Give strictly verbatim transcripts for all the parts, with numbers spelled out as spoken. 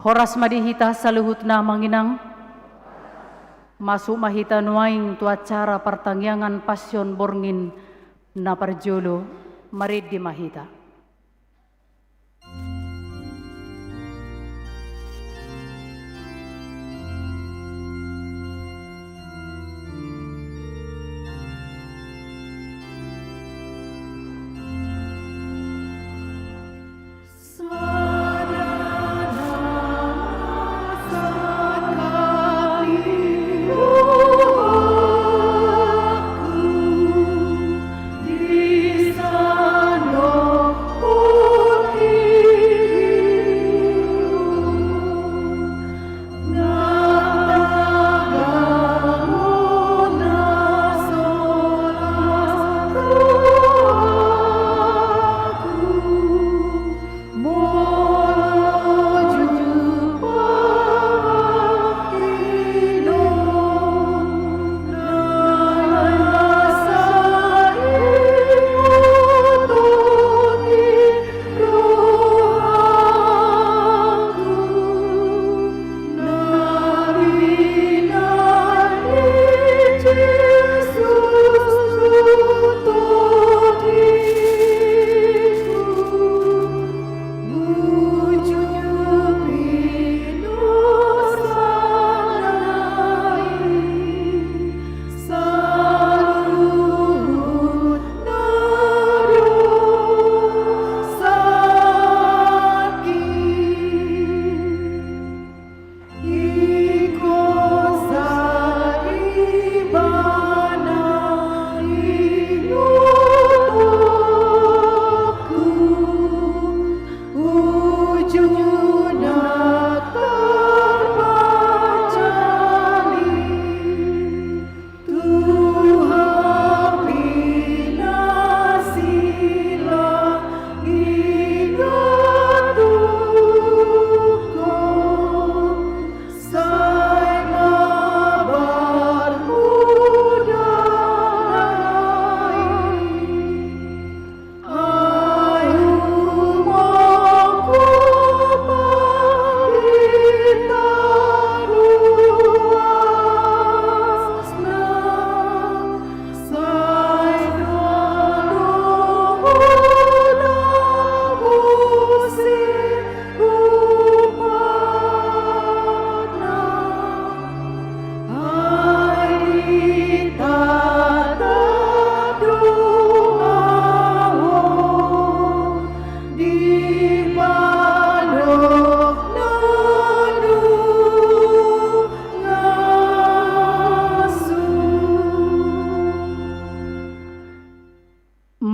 Horas ma di hita saluhutna, Amang Inang. Masuk ma hita nuaeng tu acara partangiangan Passion borngin na parjolo. Marende ma hita.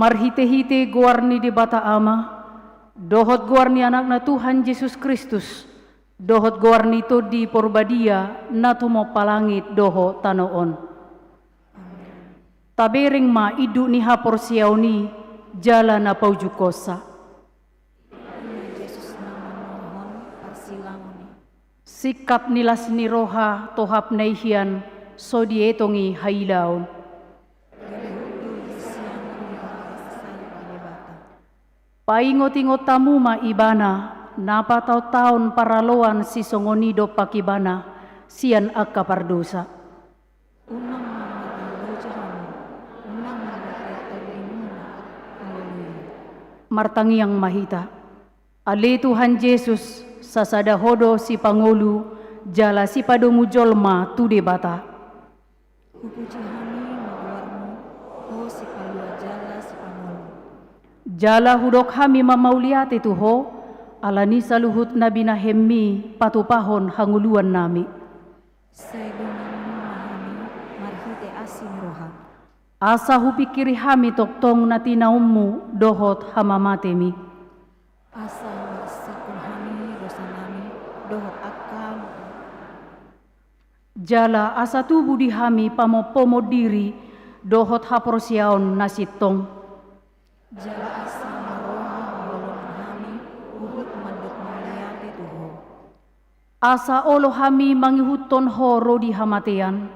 Marhitehite goar ni Debata Ama, dohot goar ni Anakna Tuhan Jesus Kristus, dohot goar ni Tondi Porbadia na tumompa langit dohot tano on. Tabereng ma induk ni haporseaon i jala na paujungkonsa. Ia Jesus na manohon parsilangon i. Singkat ni las ni roha tohap na i hian so dietongi hailaon. Gale hundul di sian ni roha sasali pa Debata. Paingotingot hamu ma Ibana, na pataontaon paraloan sisongon i dompak Ibana sian angka pardosa. Unang ma marloja hamu, unang ma dapot tondimuna. Haleluya. Martangiang ma hita. Ale Tuhan Jesus, sasada Ho do Sipangolu jala Sipadomu jolma tu Debata. Hupuji hami ma goarmu, Ho Sipalua jala Sipangolu. Jala hudok hami ma mauliate tu Ho, ala ni saluhut na binahenmi patupahon hangoluannami. Sai donganmu ma hami marhite asi ni roham. Asa hupingkiri hami tongtong na tinaonmu dohot hamamatemi. Asa huarsangkon hami dosanami dohot angka. Jala asa tubu di hami pamompomon diri dohot haporseaon na sintong. Jala asa marroha haholongan hami huhut mandok mauliate tu Ho. Asa olo hami mangihuthon Ho ro di hamatean,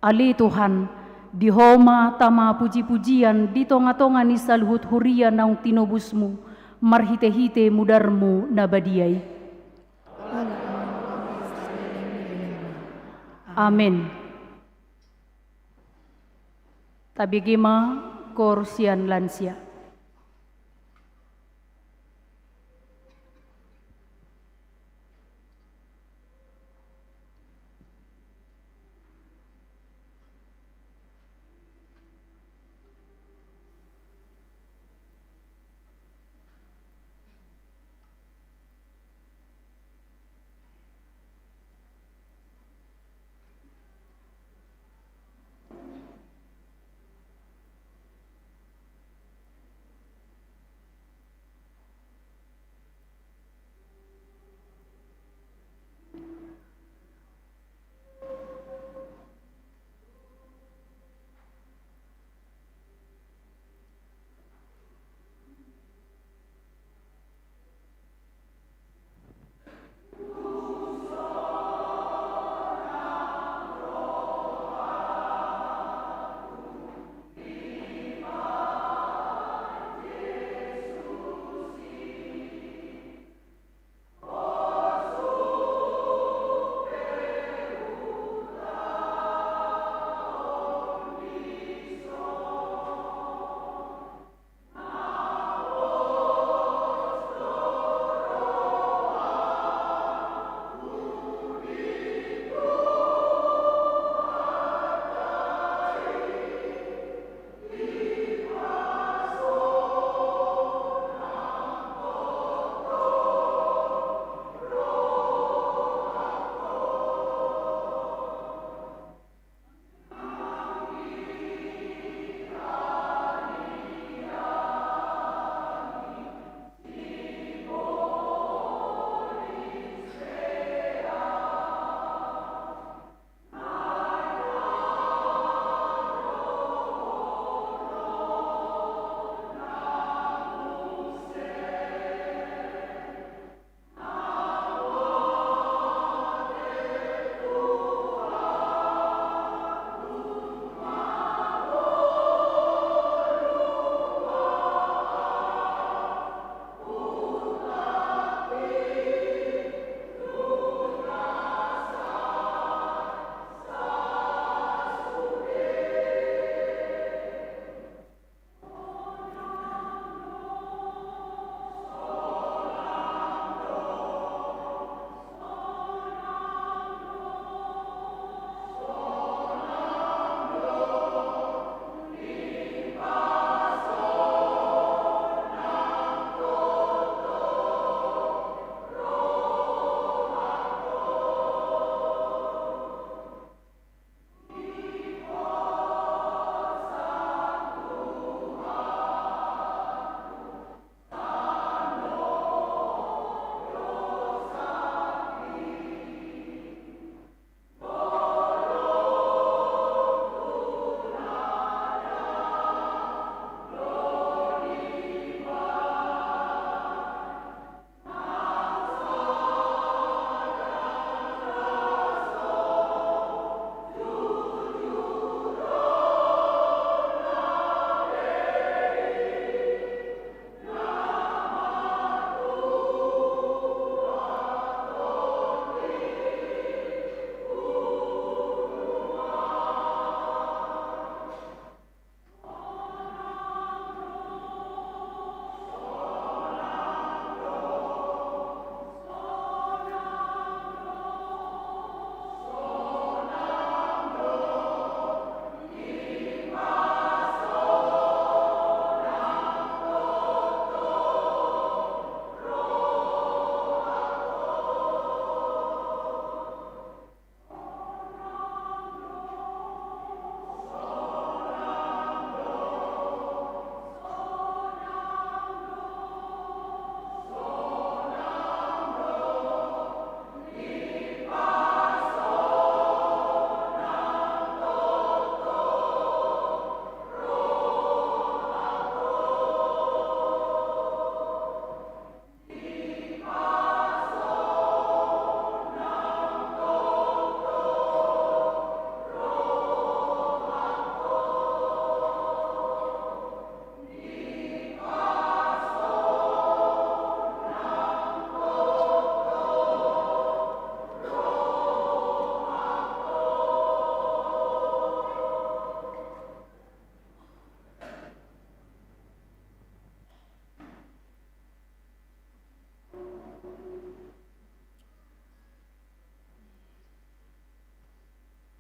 ale Tuhan, di Ho ma tama pujipujian di tongatonga ni saluhut huria naung tinobusmu marhitehite mudarmu na badia i. Ala Ho Amen. Tabege ma koor sian lansia.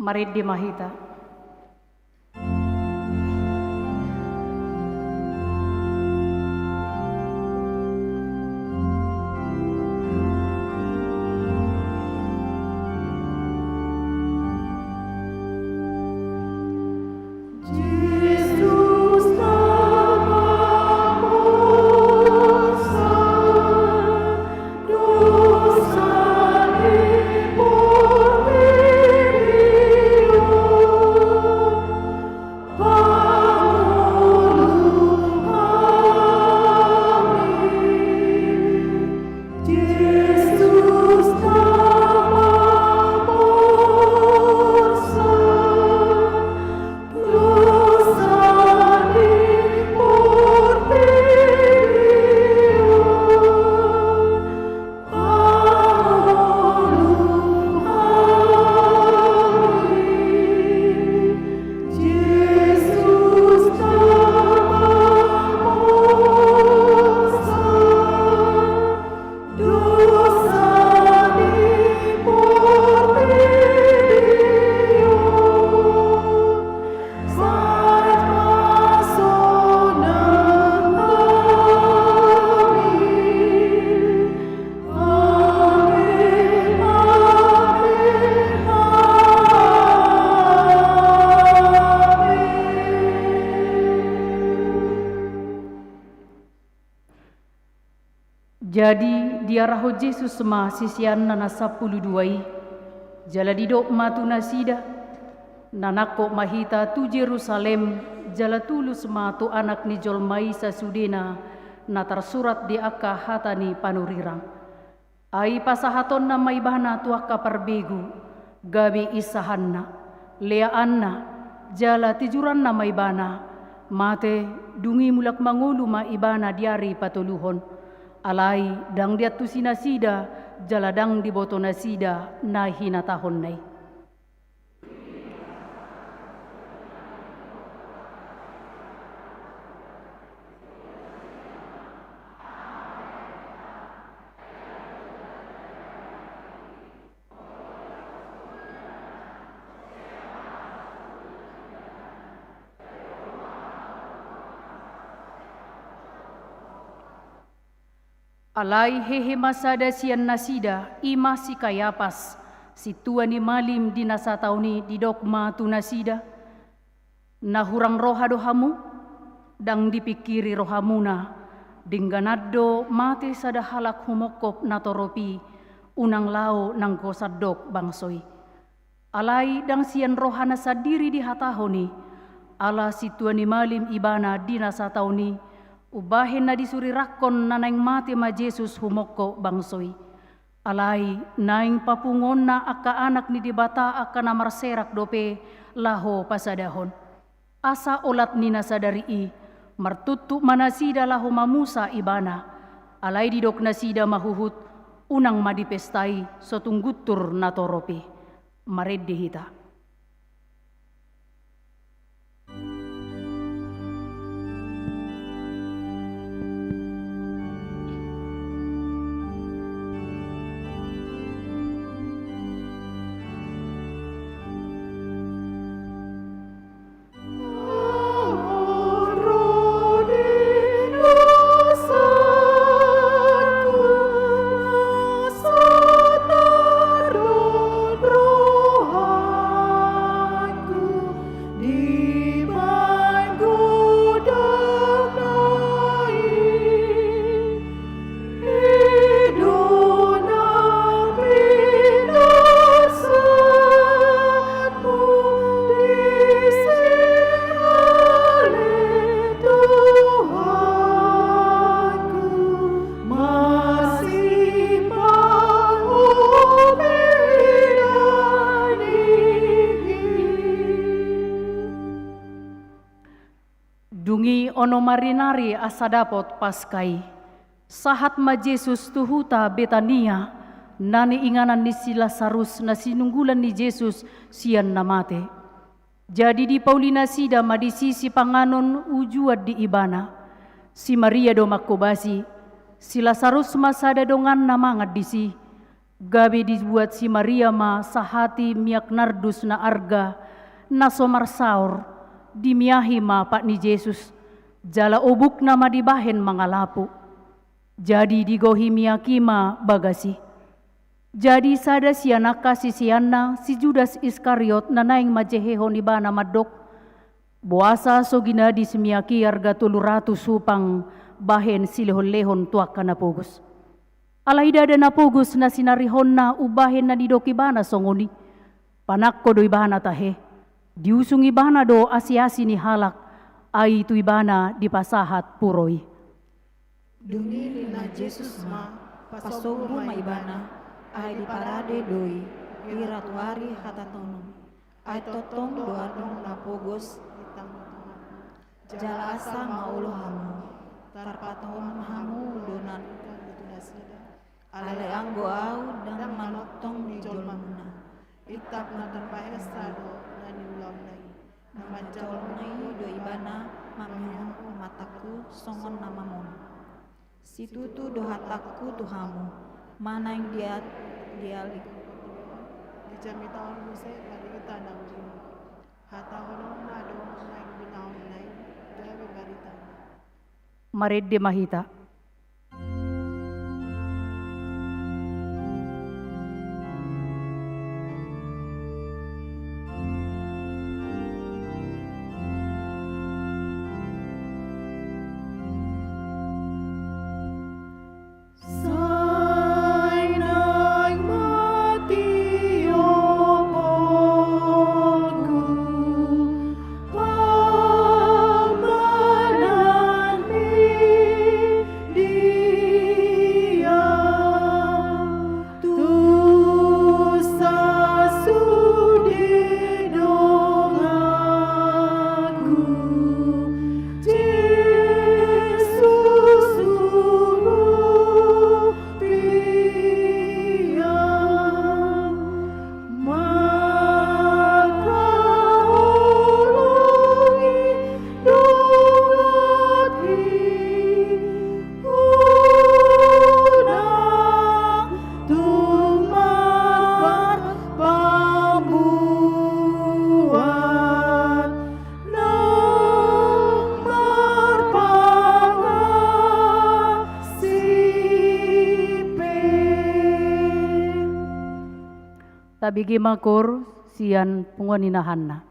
Marende ma hita. Jadi diarahon Jesus ma siseanna na sampulu dua i, jala didok ma tu nasida: Na nangkok ma hita tu Jerusalem, jala tulus ma tu Anak ni jolma i sasudena na tarsurat di angka hata ni panurirang. Ai pasahatonna ma ibana tu angka parbegu, gabe insahanna, leaanna, jala tijuranna ma ibana, mate, dung i mulak mangolu ma ibana di ari patoluhon. Alai ndang diantusi nasida, jala ndang diboto nasida na hinatahonna i. Alai hehe ma sada sian nasida, i ma si Kayapas, sintua ni malim di na sataon i, didok ma tu nasida: Na hurang roha do hamu? Ndang dipingkiri rohamuna, dengganan do mate sada halak humongkop natorop i, unang laho nanggo sandok bangso i. Alai ndang sian rohana sandiri dihatahon i, ala sintua ni malim ibana di na sataon i, umbahen na disurirangkon na naeng mate ma Jesus humongkop bangso i. Alai naeng papunguonna angka anak ni Debata angka na marserak dope laho pasadahon. Asa olat ni na sadari i, martuktuk ma nasida laho mamusa ibana, alai didok nasida ma huhut: Unang ma dipestai so tung guntur natorop i. Marende hita. Dung i onom ari nari asa dapot Paska i, sahat ma Jesus tu huta Betania, na niinganan ni si Lasarus na sinunggulan ni Jesus sian na mate. Jadi dipauli nasida ma disi sipanganon ujuan di ibana. Si Maria do manghobasi, si Lasarus ma sada donganna mangan disi. Gabe dibuat si Maria ma sahati miak nardus na arga, na so marsaor, dimiahi ma pat ni Jesus, jala obukna ma dibahen mangalapu. Jadi digohi miak i ma bagas i. Jadi sada sian angka siseanna, si Judas Iskariot, na naeng manjehehon ibana mandok, boasa so ginadis miak i arga tolu ratus hupang bahen silehonlehon tu angka na pogos. Alai ndada na pogos na sinarihonna umbahen na nidok ibana songon i. Panangko do ibana tahe. Diusung ibana do asiasi ni halak, ai tu ibana dipasahat puro i. Dung i ninna Jesus ma, pasombu ma ibana, ai diparade do i, hira tu ari hata tonun. Ai tongtong do adong na pogos di tanggatongan. Jala asa maolo hamu, tarpatuhon hamu do na nasida. Alai anggo ahu ndang manongtong di jolmamuna. Itap na tarpahesa do na niulaonna i. Na manjalo na i do ibana mamiho pamatangku songon na mamonu. Situtu do hatangku tu hamu, manang dia dialik. Dijamitahon muse barita na uli. Hatahononna do naeng binahenna i gabe barita. Marende ma hita. Tabege ma koor sian punguan inahanna.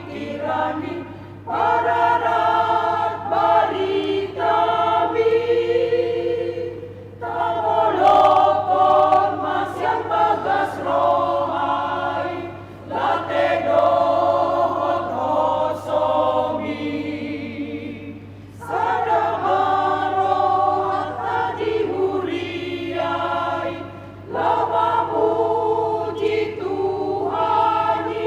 Pikiran ni pararat baritami, tabolongkon ma sian bagas roha i, late dohot hosomi. Sada ma rohanta di huria i, laho mamuji Tuhan i.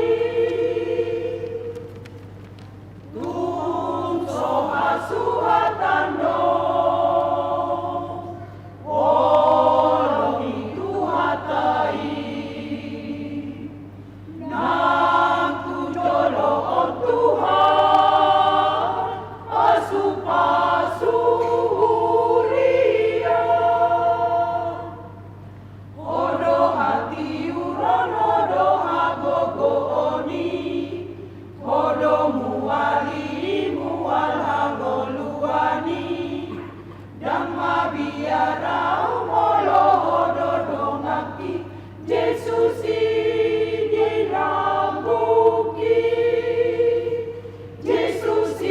Tung so hasuhatan do, holong ni Tuhanta i. Nang tu jolo on Tuhan, pasupasu huria. Ho do hatiuron, ho do hagogoon i, ho do mual i, mual hangoluan i. Ndang mabiar ahu molo ho do donganki, Jesus i di lambungki. Jesus i,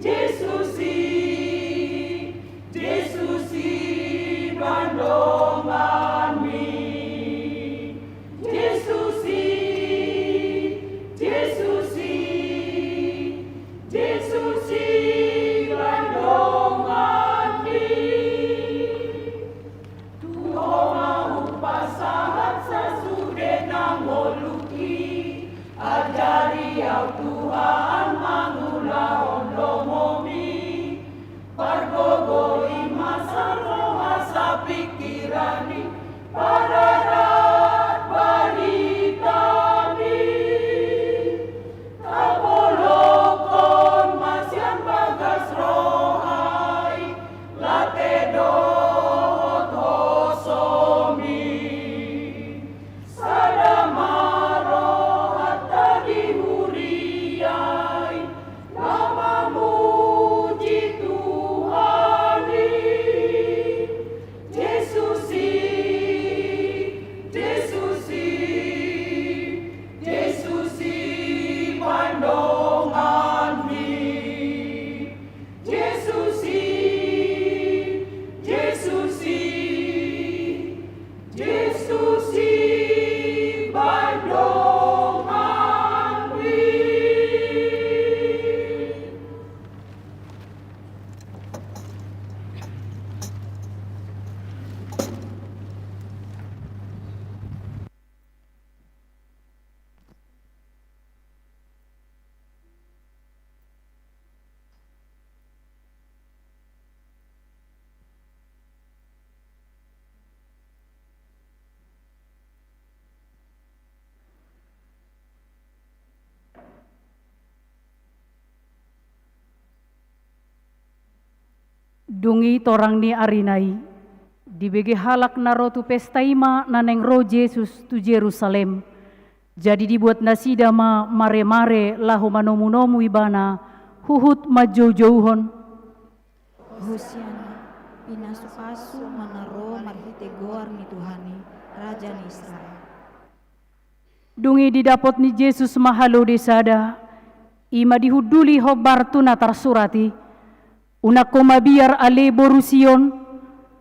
Jesus i, Jesus i bahen donganmi. Jesus i, Jesus i, Jesus i bahen donganmi. Tu Ho ma hupasahat sasude na ngolungki, ajari ahu Tuhan mangulahon lomomi. Pargogoi ma saroha sapingkiran i, pararat baritami. Tabolongkon ma sian bagas roha i, late dohot hosomi. Sada ma rohanta di huria i, laho mamuji Tuhan i. Jesus i, Jesus i, Jesus i bahen donganmi. Jesus i, Jesus i, Jesus i bahen donganmi. Dung i torang ni ari na i, dibege halak na ro tu pesta i ma na naeng ro Jesus tu Jerusalem. Jadi dibuat nasida ma maremare laho manomunomu Ibana, huhut manjoujouhon: Hosiana, pinasupasu ma na ro marhite goar ni Tuhan i, Raja ni Israel. Dung i didapot ni Jesus ma halode sada, i ma dihunduli hombar tu na tarsurat i: Unang ho mabiar ale boru Sion,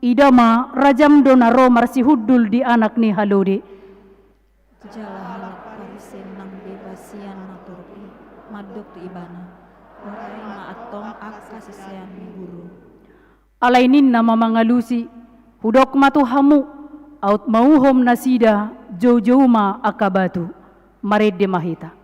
ida ma, rajam do na ro marsihundul di anak ni halode. Jala halak Parise nang deba sian na torop i mandok tu Ibana: Porai ma antong angka sisean ni Guru. Alai ninna ma mangalusi: Hudok ma tu hamu, aut mauhom nasida joujou ma angka batu. Marende ma hita.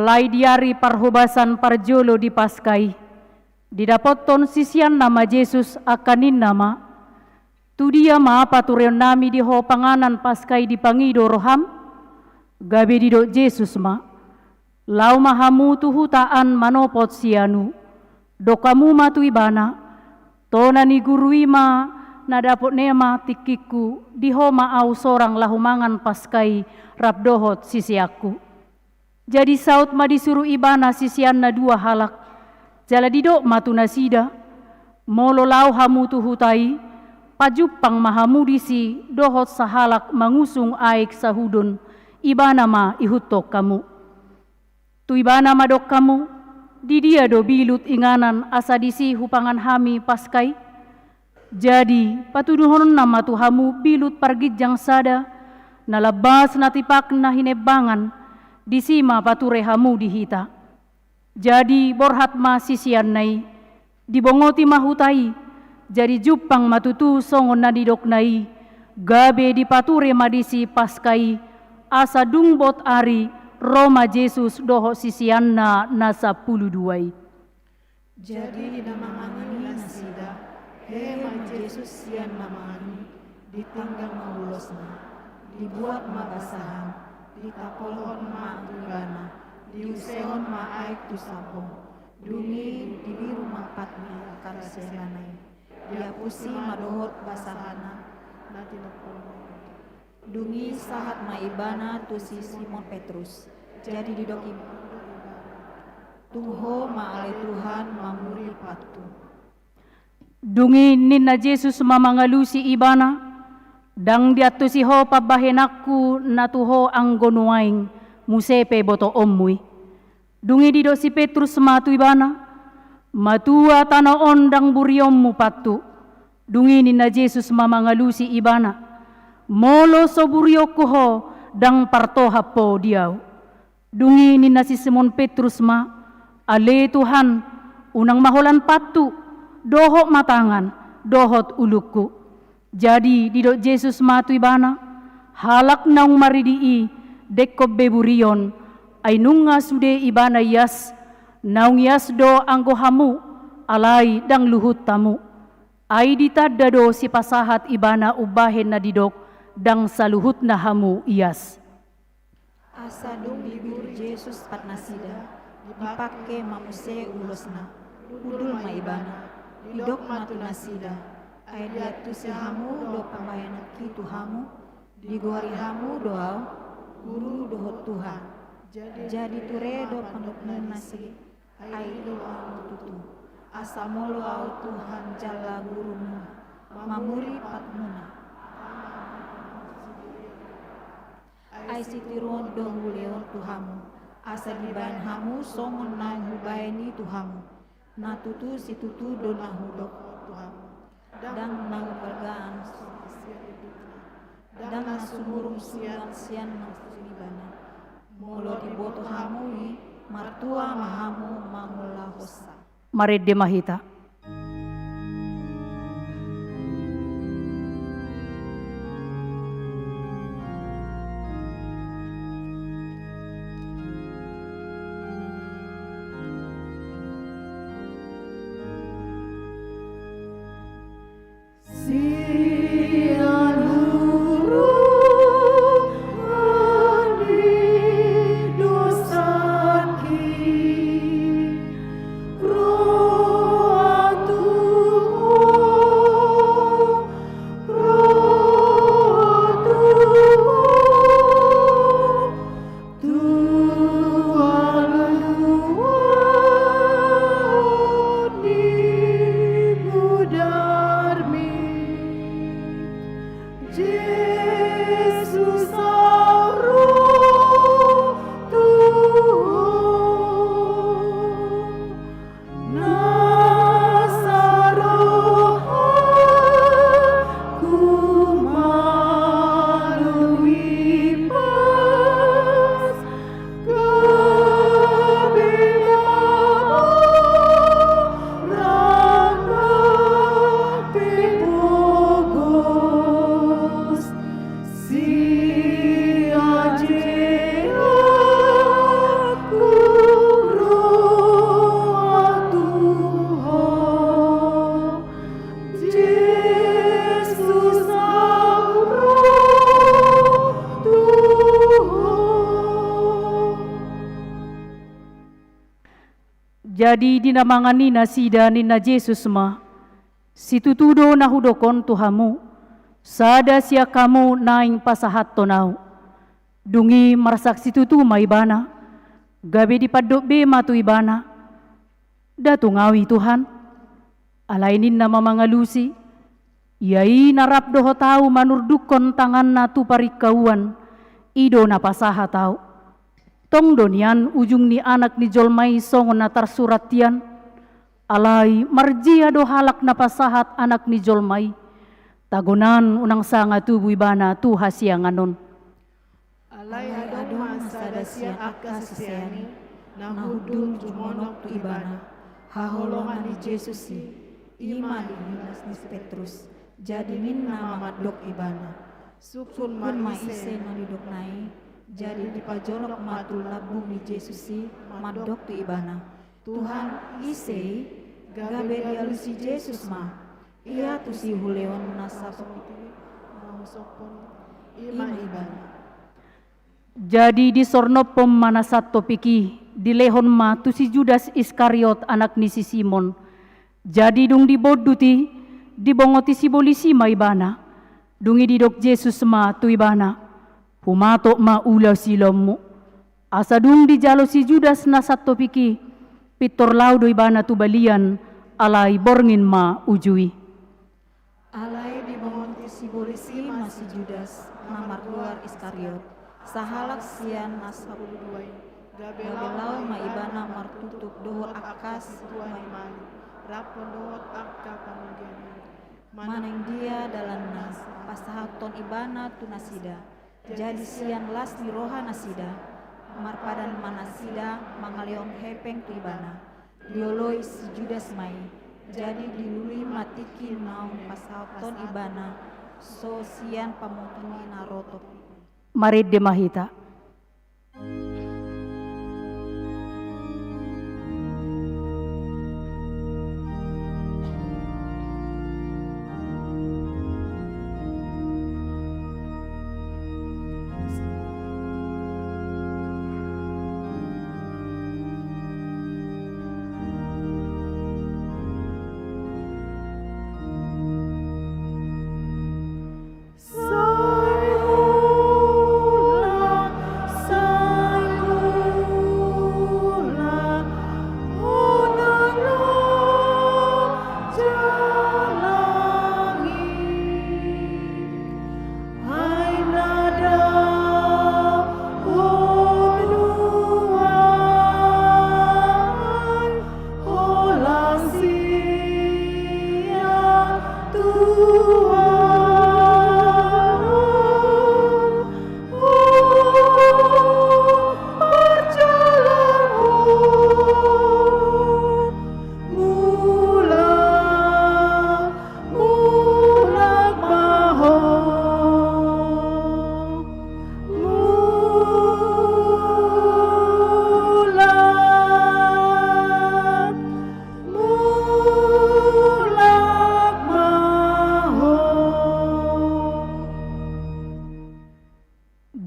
Alai di ari parhobasan parjolo di Paska i, didapothon siseanna ma Jesus angka ninna ma: Tu dia ma patureonnami di Ho panganan Paska i dipangido roham? Gabe didok Jesus ma: Laho ma hamu tu huta an manopot sianu. Dok hamu ma tu ibana: Tona ni guru i ma na dapot ni ma tingkingku, di Ho ma ahu sorang laho mangan Paska i rap dohot siseanku. Jadi saut ma disuru ibana siseanna dua halak, jala didok ma tu nasida: Molo laho hamu tu huta i, pajumpang ma hamu disi dohot sahalak mangusung aek sahudon, ibana ma ihuthon hamu. Tu ibana madok hamu: Di dia do bilut inganan asa disi hupangan hami Paska i? Jadi patuduhononna ma tu hamu bilut parginjang sada, na lambas na tipakna hinembangan, disi ma pature hamu di hita. Jadi borhat ma siseanna i, dibongoti ma huta i, jadi jumpang ma tutu songon na nidokna i, gabe dipature ma disi Paska i, asa dung bot ari, ro ma Jesus dohot siseanna na sampulu dua i. Jadi na mangan i nasida, hehe ma Jesus sian na mangan i, ditinggal ma ulosna, dibuat ma basahan, ditapolhon ma tu ibana, diusehon ma aek tu sambong. Dung i dibiru ma pat ni angka siseanna i, diapusi ma dohot basahanna na tinompolna i. Dung i sahat ma ibana tu si Simon Petrus. Jadi didok ibana: Tung Ho ma ale Tuhan, mamuri pathu. Dung i ninna Jesus ma mangalusi ibana: Ndang diantusi ho pambahenanku na tu ho anggo nuaeng, muse pe botoonmu i. Dung i didok si Petrus ma tu ibana: Matua tano on ndang burionmu pathu. Dung i ninna Jesus ma mangalusi ibana: Molo so burionku ho, ndang partohap ho di ahu. Dung i ninna si Simon Petrus ma: Ale Tuhan, unang ma holan pathu, dohot ma tangan, dohot ulungku. Jadi didok Jesus ma tu ibana: Halak naung maridi i, dengkon be burion, ai nunga sude ibana ias. Naung ias do anggo hamu, alai ndang luhut hamu. Ai ditanda do sipasahat ibana umbahen na didok, ndang saluhutna hamu ias. Asa dung dibiru Jesus pat nasida, dipangke ma muse ulosna, hundul ma ibana, didok ma tu nasida: Ai diantusi hamu do pambahenanki tu hamu? Digoari hamu do ahu Guru dohot Tuhan. Jadi ture do pandokmuna si Ai i do ahu tutu, asa molo ahu Tuhan jala Gurumuna, mamuri patmuna. Ai sitiruon do hulehon tu hamu, asa dibaen hamu songon na hubaen i tu hamu. Na tutu situtu do na hudok tu hamu. Ndang na umbalgaan sian ibana. Ndang na sumurung sian, sian na sian ibana. Molo diboto hamu i, martua ma hamu mangulahonsa. Marende ma hita. Jadi di na mangan i nasida, ninna Jesus ma: Situtu do na hudok on tu hamu, sada sian hamu naeng pasahathon ahu. Dung i marsak situtu ma ibana, gabe dipandok be ma tu ibana: Nda tung ahu i, Tuhan. Alai ninna ma mangalusi: Ia i na rap dohot ahu manurdukhon tanganna tu paringkauan, i do na pasahat ahu. Tong do nian ujung ni Anak ni jolma i songon na tarsurat hian. Alai marjea do halak na pasahat Anak ni jolma i, tagonan unang sanga tubu ibana tu hasiangan on. Alai adong ma sada sian angka sisean i na hundul jumonok tu ibana, haholongan ni Jesus i, i ma Judas ni si Petrus. Jadi ninna ma mandok ibana: Sungkun ma ise na nidokna i. Jadi dipajonok ma tu lambung ni Jesus i, mandok tu ibana: Tuhan, ise i? Gabe dialusi Jesus ma: Ia tusi hulehon na sapitu i, na husombahon i, i ma ibana. Jadi disornophon ma na santopik i, dilehon ma tu si Judas Iskariot, anak ni si Simon. Jadi dung dibondut i, dibongoti sibolis i ma ibana. Dung i didok Jesus ma tu ibana: Humatop ma ulaon silaonmu. Asa dung dijalo si Judas na santopik i, pintor laho do ibana tu balian, alai borngin ma uju i. Alai dibongoti sibolis i ma si Judas, na margoar Iskariot, sahalak sian na sampulu dua i. Gabe laho ma ibana martutup dohot angka sintua i, rap dohot angka panungkunan i. Manang dia dalanna pasahathon ibana tu nasida. Jadi sian las ni roha nasida, marpadan ma nasida mangalehon hepeng tu ibana. Dioloi si Judas ma i. Jadi dilului ma tingki naung pasahathon ibana, so sian pamotoan na rotop i. Marende ma hita.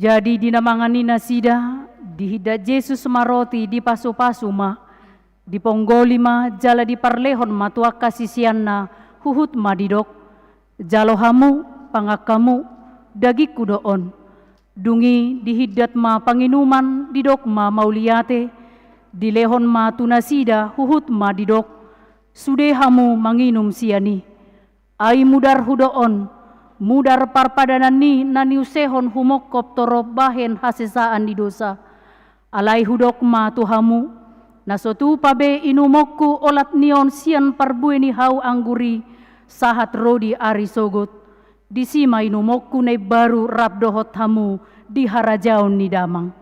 Jadi di na mangan i nasida, dihindat Jesus ma roti, dipasupasu ma, diponggoli ma jala diparlehon ma tu angka siseanna, huhut ma didok: Jalo hamu, pangan hamu, dagingku do on. Dung i dihindat ma panginuman, didok ma mauliate, dilehon ma tu nasida, huhut ma didok: Sude hamu manginum sian i. Ai mudarhu do on, mudar parpadanan ni na niusehon humongkop torop bahen hasesaan ni dosa. Alai hudok ma tu hamu, na so tupa be inumonku olat ni on sian parbue ni hau anggur i, sahat ro di ari sogot. Disi ma inumonku na imbaru rap dohot hamu di harajaon ni Damang.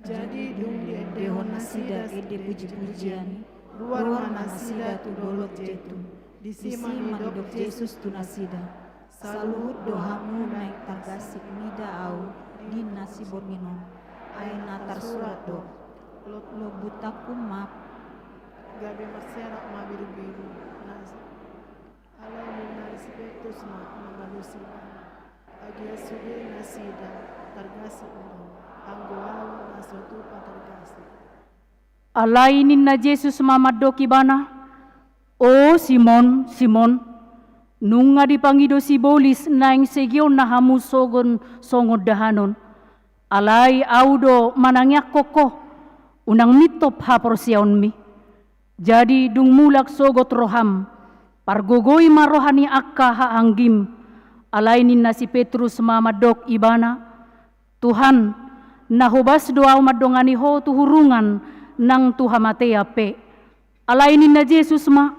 Jadi dung diendehon nasida ende pujipujian i, ruar ma nasida tu dolok Jetun. Disi ma didok Jesus tu nasida: Saluhut do hamu naeng targasip mida ahu, ninna siborngin on. Ai na tarsurat do: Lombutangku ma, gabe marserak ma birubiru. Alai ninna si Petrus ma mangalusi: Agia sude nasida targasip do, anggo ahu na so tupa targasip. Alai ninna Jesus ma mandok ibana: O Simon, Simon, nunga dipangido sibolis naeng segeonna hamu sogon songon dahanon. Alai Ahu do manangiangkon ho, unang mintop haporseaonmi. Jadi dung mulak sogot roham, pargogoi ma roha ni angka hahaanggim. Alai ninna si Petrus ma mandok ibana: Tuhan, na hobas do ahu mandongani Ho tu hurungan nang tu hamatean pe. Alai ninna Jesus ma: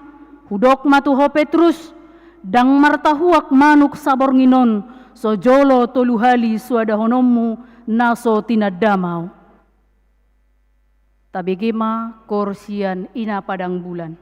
Hudok ma tu ho Petrus, ndang martahuak manuk saborngin on so jolo tolu hali suadahononmu na so tinandam Ahu. Tabege ma koor sian ina padang bulan.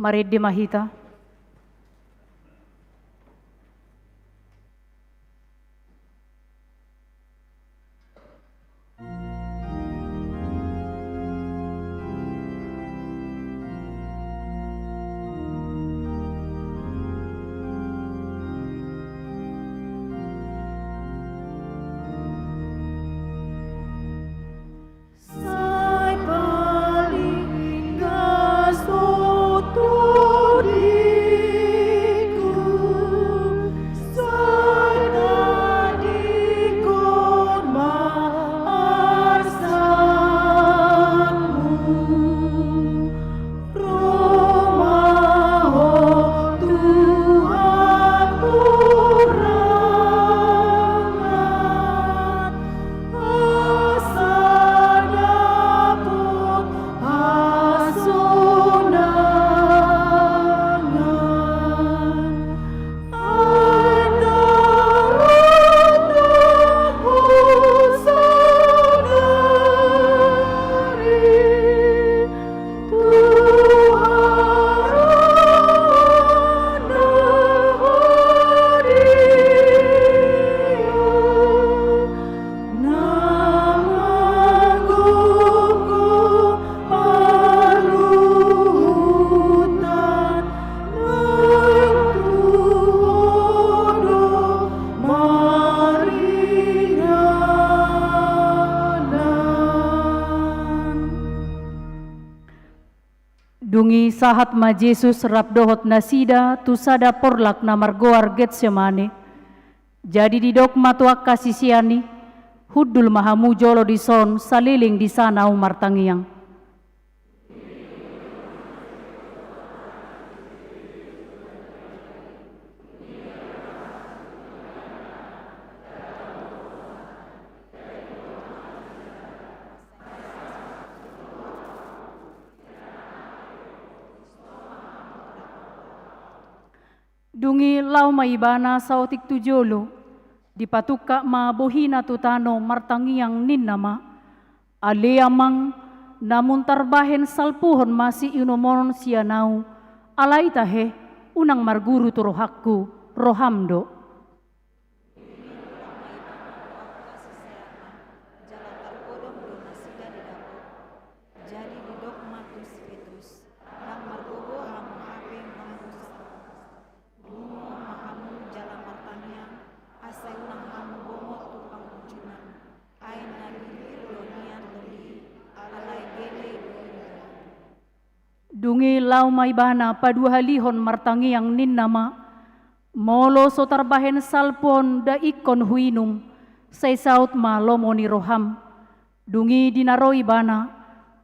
Marende ma hita. Dung i sahat ma Jesus rap dohot nasida tu sada porlak na margoar Getsemane. Jadi didok ma tu angka sisean i, "Hundul ma hamu jolo dison, saleleng dison ahu martangiang." Dung i laho ma ibana saotik tu jolo, dipatungkap ma bohina tu tano martangiang ninna ma, "Ale Amang, namun tarbahen salpuhon ma siinumon on sian ahu, alai tahe, unang marguru tu rohangku, roham do." Dung i dipodom ma ibana tu angka siseanna, jala tarpodom do nasida di dapot. Jadi didok ma tu si Petrus, "Ndang margogo hamu hape mangolu salpu. Dungo ma hamu jala martangiang, asa unang hamu bongot tu pangunjunan. Ai na gilir do nian tondi, alai gelleng do ibana." Dung i laho ma ibana paduahalihon martangiang ninna ma, "Molo so tarbahen salpu on nda ingkon huinum, sai saut ma lomo ni roham." Dung i di na ro ibana,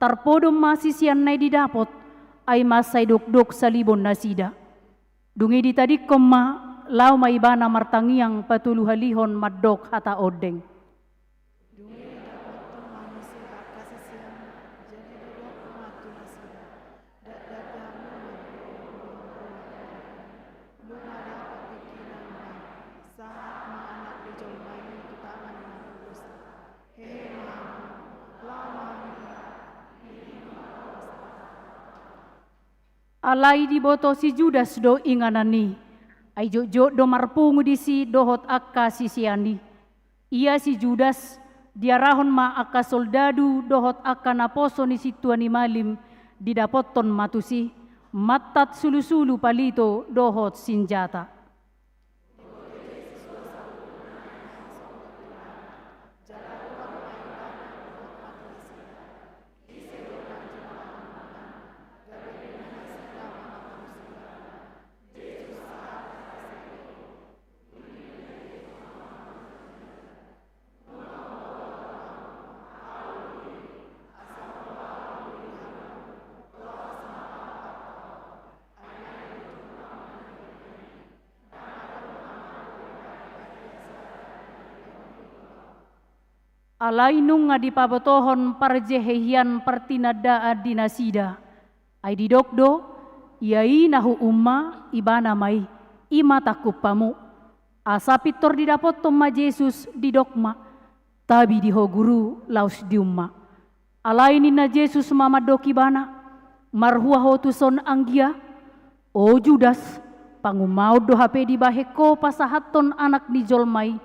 tarpodom ma siseanna i di dapot, ai mansai dokdok salibon nasida. Dung i ditadingkon ma, laho ma ibana martangiang patoluhalihon mandok hata ondeng. Dung i didapothon ma muse angka siseanna, jadi didok ma tu nasida, "Dakdanak ma, nunga dapot tingkina i, sahat ma Anak ni jolma i tu tangan na berdosa. Hehe ma hamu, laho ma hamu." Alai diboto si Judas do inganan i, ai jotjot do marpungu disi dohot angka sisean i. Ia si Judas, diarahon ma angka soldadu dohot angka naposo ni sintua ni malim, didapothon ma tusi, mantat sulusulu palito dohot sinjata. Alai nunga dipabotohon parjehehian partinandaan di nasida. Ai didok do, "Ia i na huum ma, ibana ma i, i ma tangkup hamu." Asa pintor didapothon ma Jesus, didok ma, "Tabi di ho Guru, laos dium ma." Alai ninna Jesus ma mandok ibana, "Marhua ho tuson anggia? O Judas, pangumaon do hape dibahen ho pasahathon Anak ni jolma i?"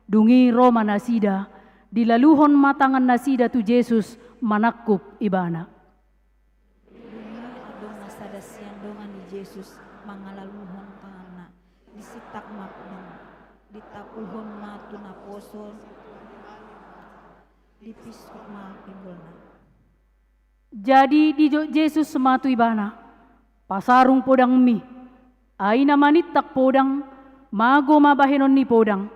Dung i ro ma nasida, dilaluhon ma tangan nasida tu Jesus manangkup ibana. Dung i adong ma sada sian dongan ni Jesus mangalaluhon tanganna, disintak ma pudang, ditapulhon ma tu naposo, dipiskop ma pinggolna. Jadi didok Jesus ma tu ibana, "Pasarung podangmi." Ai na manintak podang, mago ma bahenon ni podang.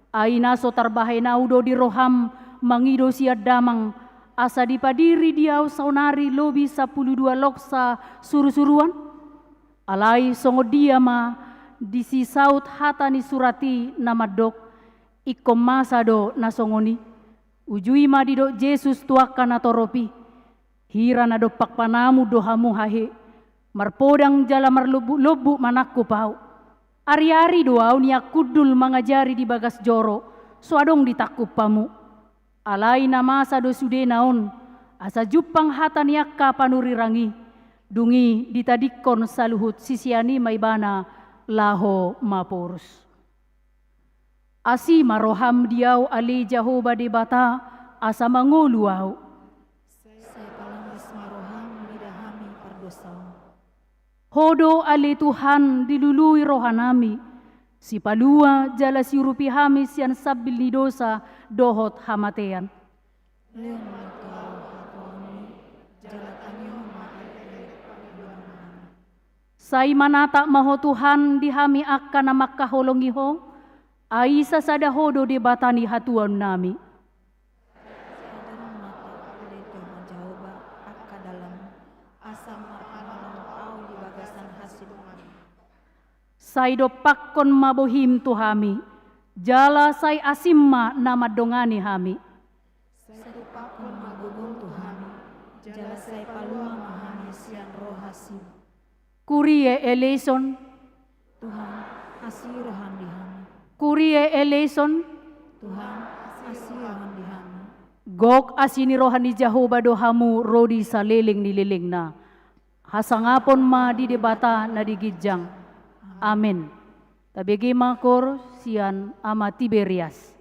Ai na so tarbahen ahu do di roham mangido sian Damang, asa dipadiri di ahu saonari lobi sampulu dua loksa surusuruan? Alai songon dia ma disisaut hata ni surat i na mandok, ingkon masa do na songon i. Uju i ma didok Jesus tu angka natorop i, "Hira na dompak panamun do hamu hahe, marpodang jala marlombuklombuk manangkup ahu? Ariari do ahu nian hundul mangajari di bagas joro, so adong ditangkup hamu. Alai na masa do sudena on, asa jumpang hata ni angka panurirang i." Dung i ditadingkon saluhut sisean i ma ibana laho maporus. Asi ma roham di ahu ale Jahowa Debata, asa mangolu ahu. Sai palambas ma roham mida hami pardosaon. Ho do ale Tuhan dilului rohanami, sipalua jala siurupi hami sian sambil ni dosa dohot hamatean. Lehon ma tu ahu hatuaonmi, jala tangihon ma ale pangidoanmi. Sai manatap ma Ho Tuhan di hami angka na mangkaholongi Ho, ai sasada Ho do Debata ni hatuaonnami. Sai adong ma tapaulei tu Ho Jahowa angka dalanMu, asa marhaholongan Ho di bagasan hasintongan. Sai dompakkon ma bohiM tu hami, jala sai asiM ma na mandongani hami. Sai dompakkon ma gogoM tu hami, jala sai palua ma hami sian rohaSi. Kyrie eleison. Tuhan, asi rohaM di hami. Kyrie eleison. Tuhan, asi rohaM di hami. Gok asi ni roha ni Jahowa do hamu ro di saleleng ni lelengna. Hasangapon ma di Debata na di ginjang. Amen. Tabege ma koor sian Ama Tiberias.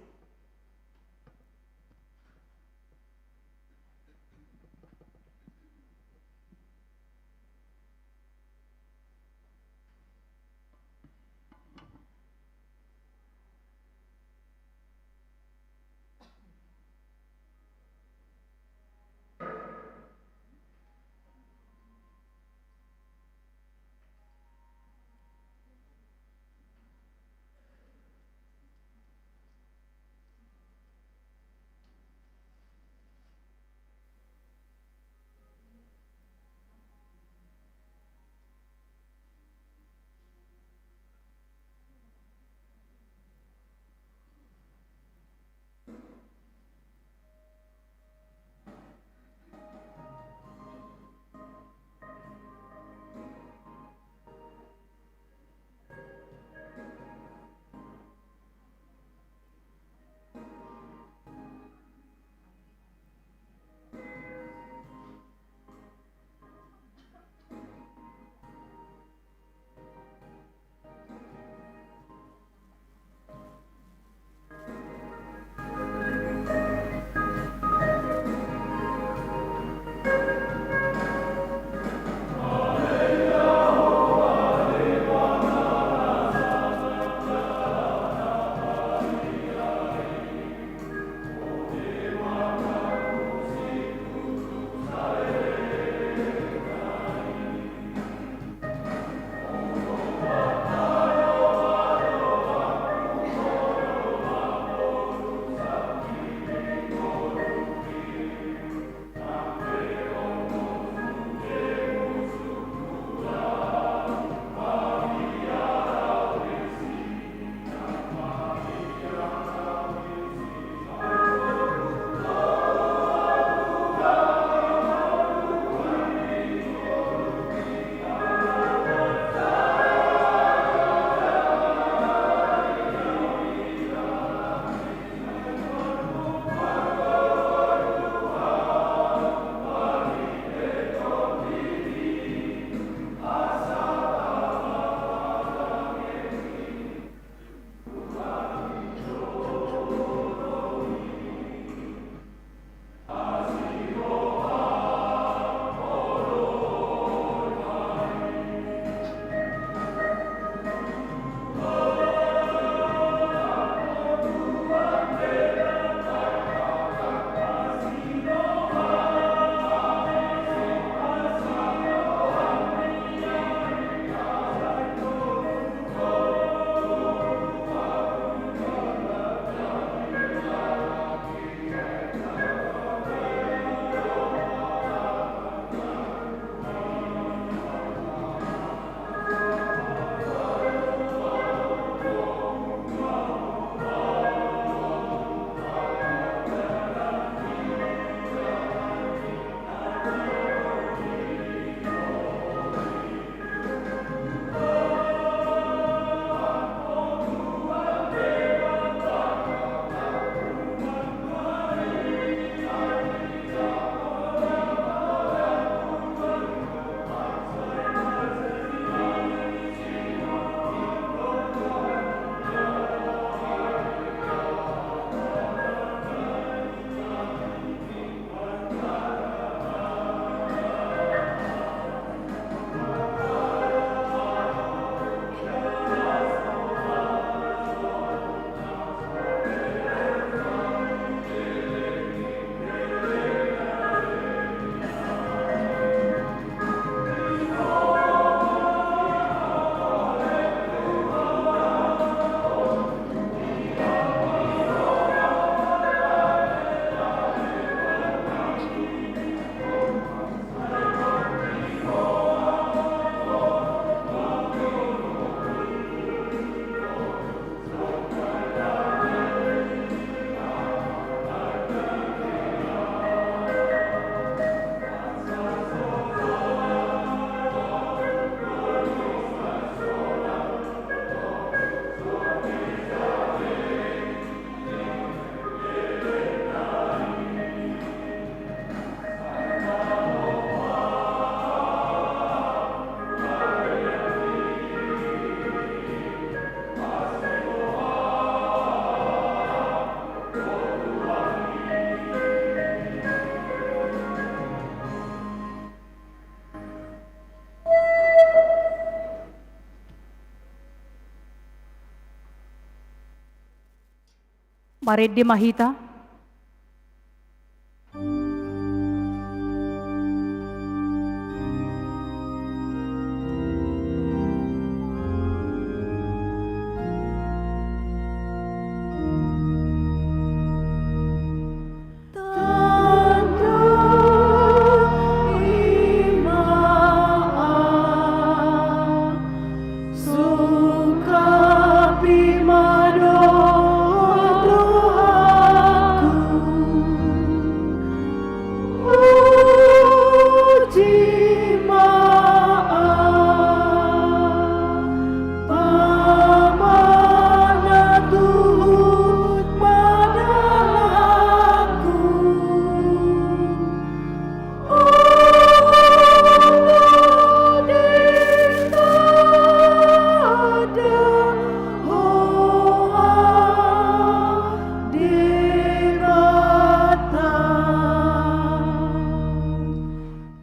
Marende ma hita.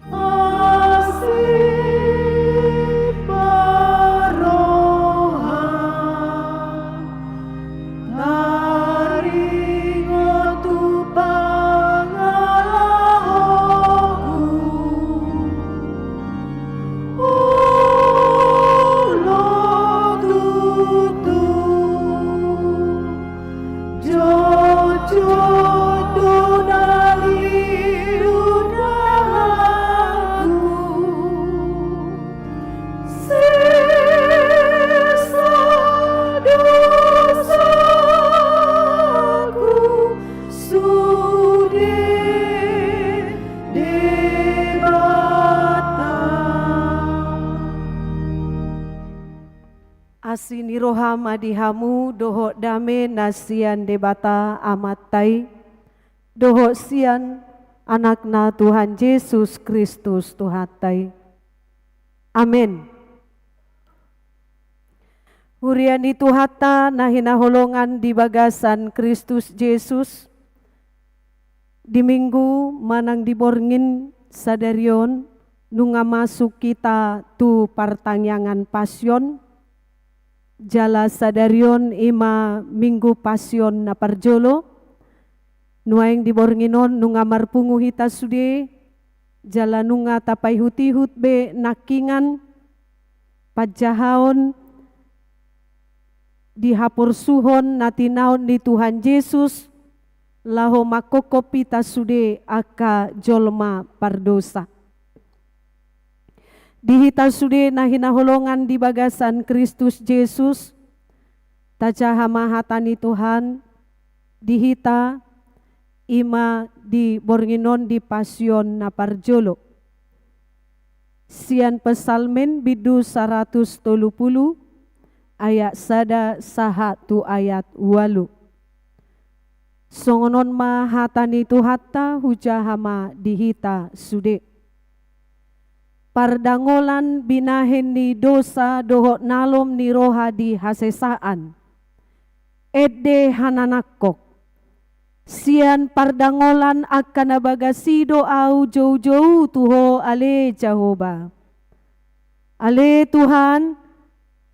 Asi ma roha, taringot tu pangalahoku. Olo tutu. Jotjot do na lilu nangku, sesa dosaku sude Debata. Asi ni roha ma di hamu dohot dame na sian Debata Amanta i, dohot sian Anakna Tuhan Jesus Kristus Tuhanta i. Amen. Huria ni Tuhanta na hinaholongan di bagasan Kristus Jesus, di Minggu manang di borngin sadari on, nunga masuk hita tu partangiangan Pasion, jala sadari on i ma Minggu Pasion na parjolo. Nuaeng di borngin on nunga marpungu hita sude, jala nunga tapaihut-ihut be nangkiningan panjahaon di haporsuhon na tinaon ni Tuhan Jesus, laho manghophop hita sude angka jolma pardosa. Di hita sude na hinaholongan di bagasan Kristus Jesus, tajaha ma hata ni Tuhan di hita, i ma di borngin on di Pasion na parjolo. Sian Psalmen bindu saratus tolu pulu, ayat sada sahat tu ayat ualu. Songon on ma hata ni Tuhanta, hujaha ma di hita sude. Pardangolan binahen ni dosa dohot nalom ni roha di hasesaan. Ende hananangkok. Sian pardangolan angka na bagas i do ahu joujou tu Ho ale Jahowa. Ale Tuhan,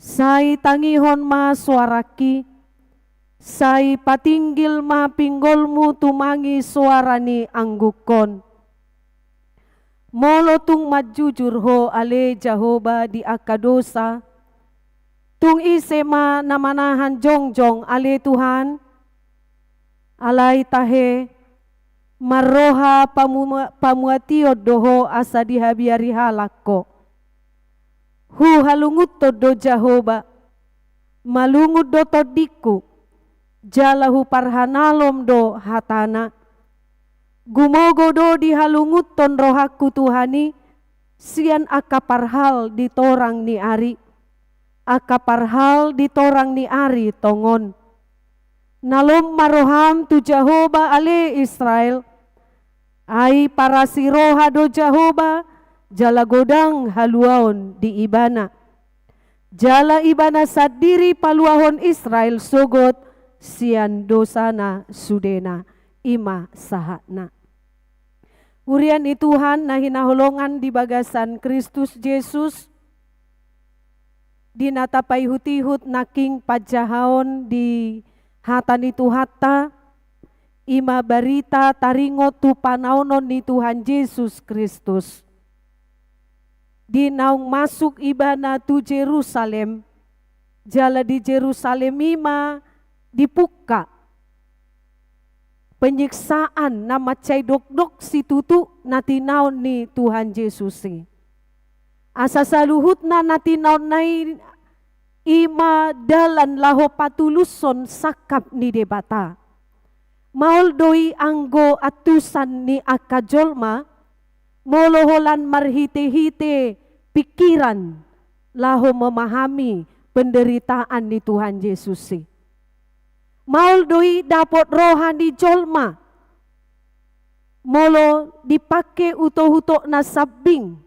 sai tangihon ma soarangki, sai patinggil ma pinggolmu tumangi soara ni anggukon. Molo tung manjujur Ho ale Jahowa di angka dosa, tung ise ma na manahan jongjong ale Tuhan? Alai tahe, marroha pamu-, pamuation do Ho asa dihabiari halak Ho. Huhalungunhon do Jahowa, malungun do tondingku, jala huparhanalom do hatana. Gumogo do dihalungunhon rohangku Tuhan i, sian angka parhal di torang ni ari, angka parhal di torang ni ari tongon. Nalom ma roham tu Jahowa ale Israel, ai parasi roha do Jahowa, jala godang haluaon di Ibana. Jala Ibana sandiri paluahon Israel sogot sian dosana sudena, i ma sahatna. Huria ni Tuhan na hinaholongan di bagasan Kristus Jesus, di na tapaihut-ihut nangkin panjahaon di hata ni Tuhanta, I ma barita taringot tu panaonon ni Tuhan Jesus Kristus. Di naung masuk ibana tu Jerusalem, jala di Jerusalem i ma dipungka penyiksaan na mansai dokdok situtu na tinaon ni Tuhan Jesus i. Asa saluhutna na tinaonna i, i ma dalan laho patulushon sangkap ni Debata. Maol do i anggo antusan ni angka jolma, molo holan marhitehite pingkiran laho memahami penderitaan ni Tuhan Jesus i. Maol do i dapot roha ni jolma, molo dipangke utoutokna sambing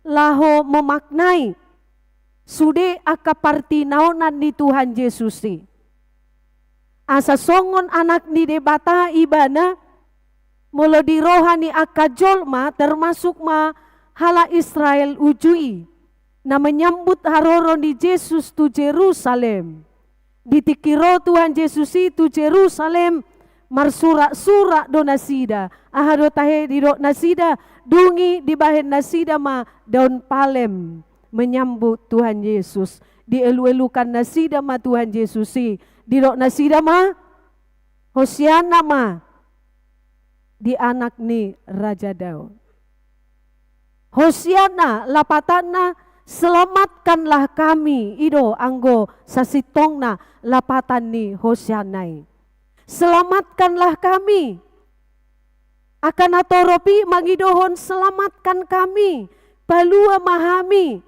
laho memaknai sude angka partinaonan ni Tuhan Jesus i. Asa songon anak ni Debata ibana, molo di roha ni angka jolma, termasuk ma halak Israel uju i, na menyambut haroro ni Jesus tu Jerusalem. Di tingki ro Tuhan Jesus i tu Jerusalem, marsurak-surak do nasida. Aha do tahe didok nasida? Dung i dibahen nasida ma daun palem menyambut Tuhan Jesus. Dieluelukan nasida ma Tuhan Jesus i. Didok nasida ma, Hosianna ma di anak ni Raja Daud. Hosianna, lapatanna, selamatkanlah kami, i do anggo sasintongna lapatan ni Hosianna i. Selamatkanlah kami. Angka natorop i mangidohon, selamatkan kami, palua ma hami.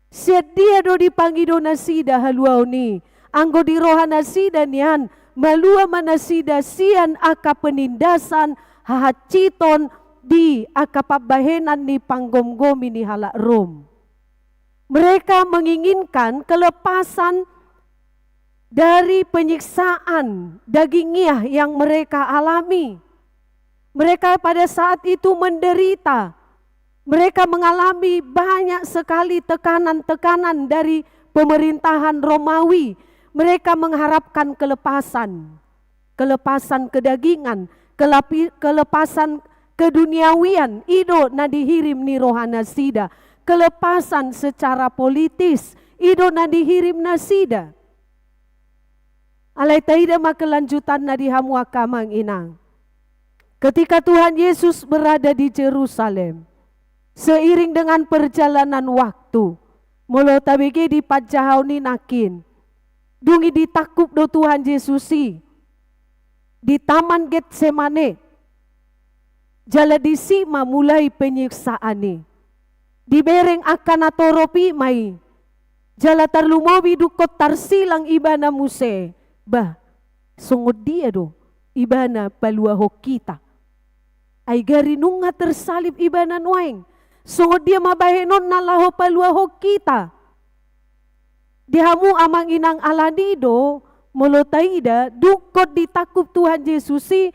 Sian dia do dipangido nasida haluaon i? Anggo di roha nasida nian, malua ma nasida sian angka penindasan, hahansiton di angka pambahenan ni panggomgomi ni halak Rom. Mereka menginginkan kelepasan dari penyiksaan dagingiah yang mereka alami. Mereka pada saat itu menderita. Mereka mengalami banyak sekali tekanan-tekanan dari pemerintahan Romawi. Mereka mengharapkan kelepasan. Kelepasan kedagingan, kelapi-, kelepasan keduniawian, i do na dihirim ni roha nasida. Kelepasan secara politis, i do na dihirim nasida. Alai taida ma kelanjutanna di hamu angka amang inang. Ketika Tuhan Yesus berada di Jerusalem, seiring dengan perjalanan waktu, molo tabege di panjahaon i nangkin, dung i ditangkup do Tuhan Jesus i di Taman Getsemane, jala disi ma mulai penyiksaan i. Dibereng angka natorop i ma i, jala tarlumobi dungkon tarsilang ibana muse. Bah, songon dia do ibana paluahon hita? Ai gari nunga tersalib ibana nuaeng. Songon dia ma bahenonna laho paluahon hita? Di hamu amang inang, alani do, molo taida, dungkon ditangkup Tuhan Jesus i,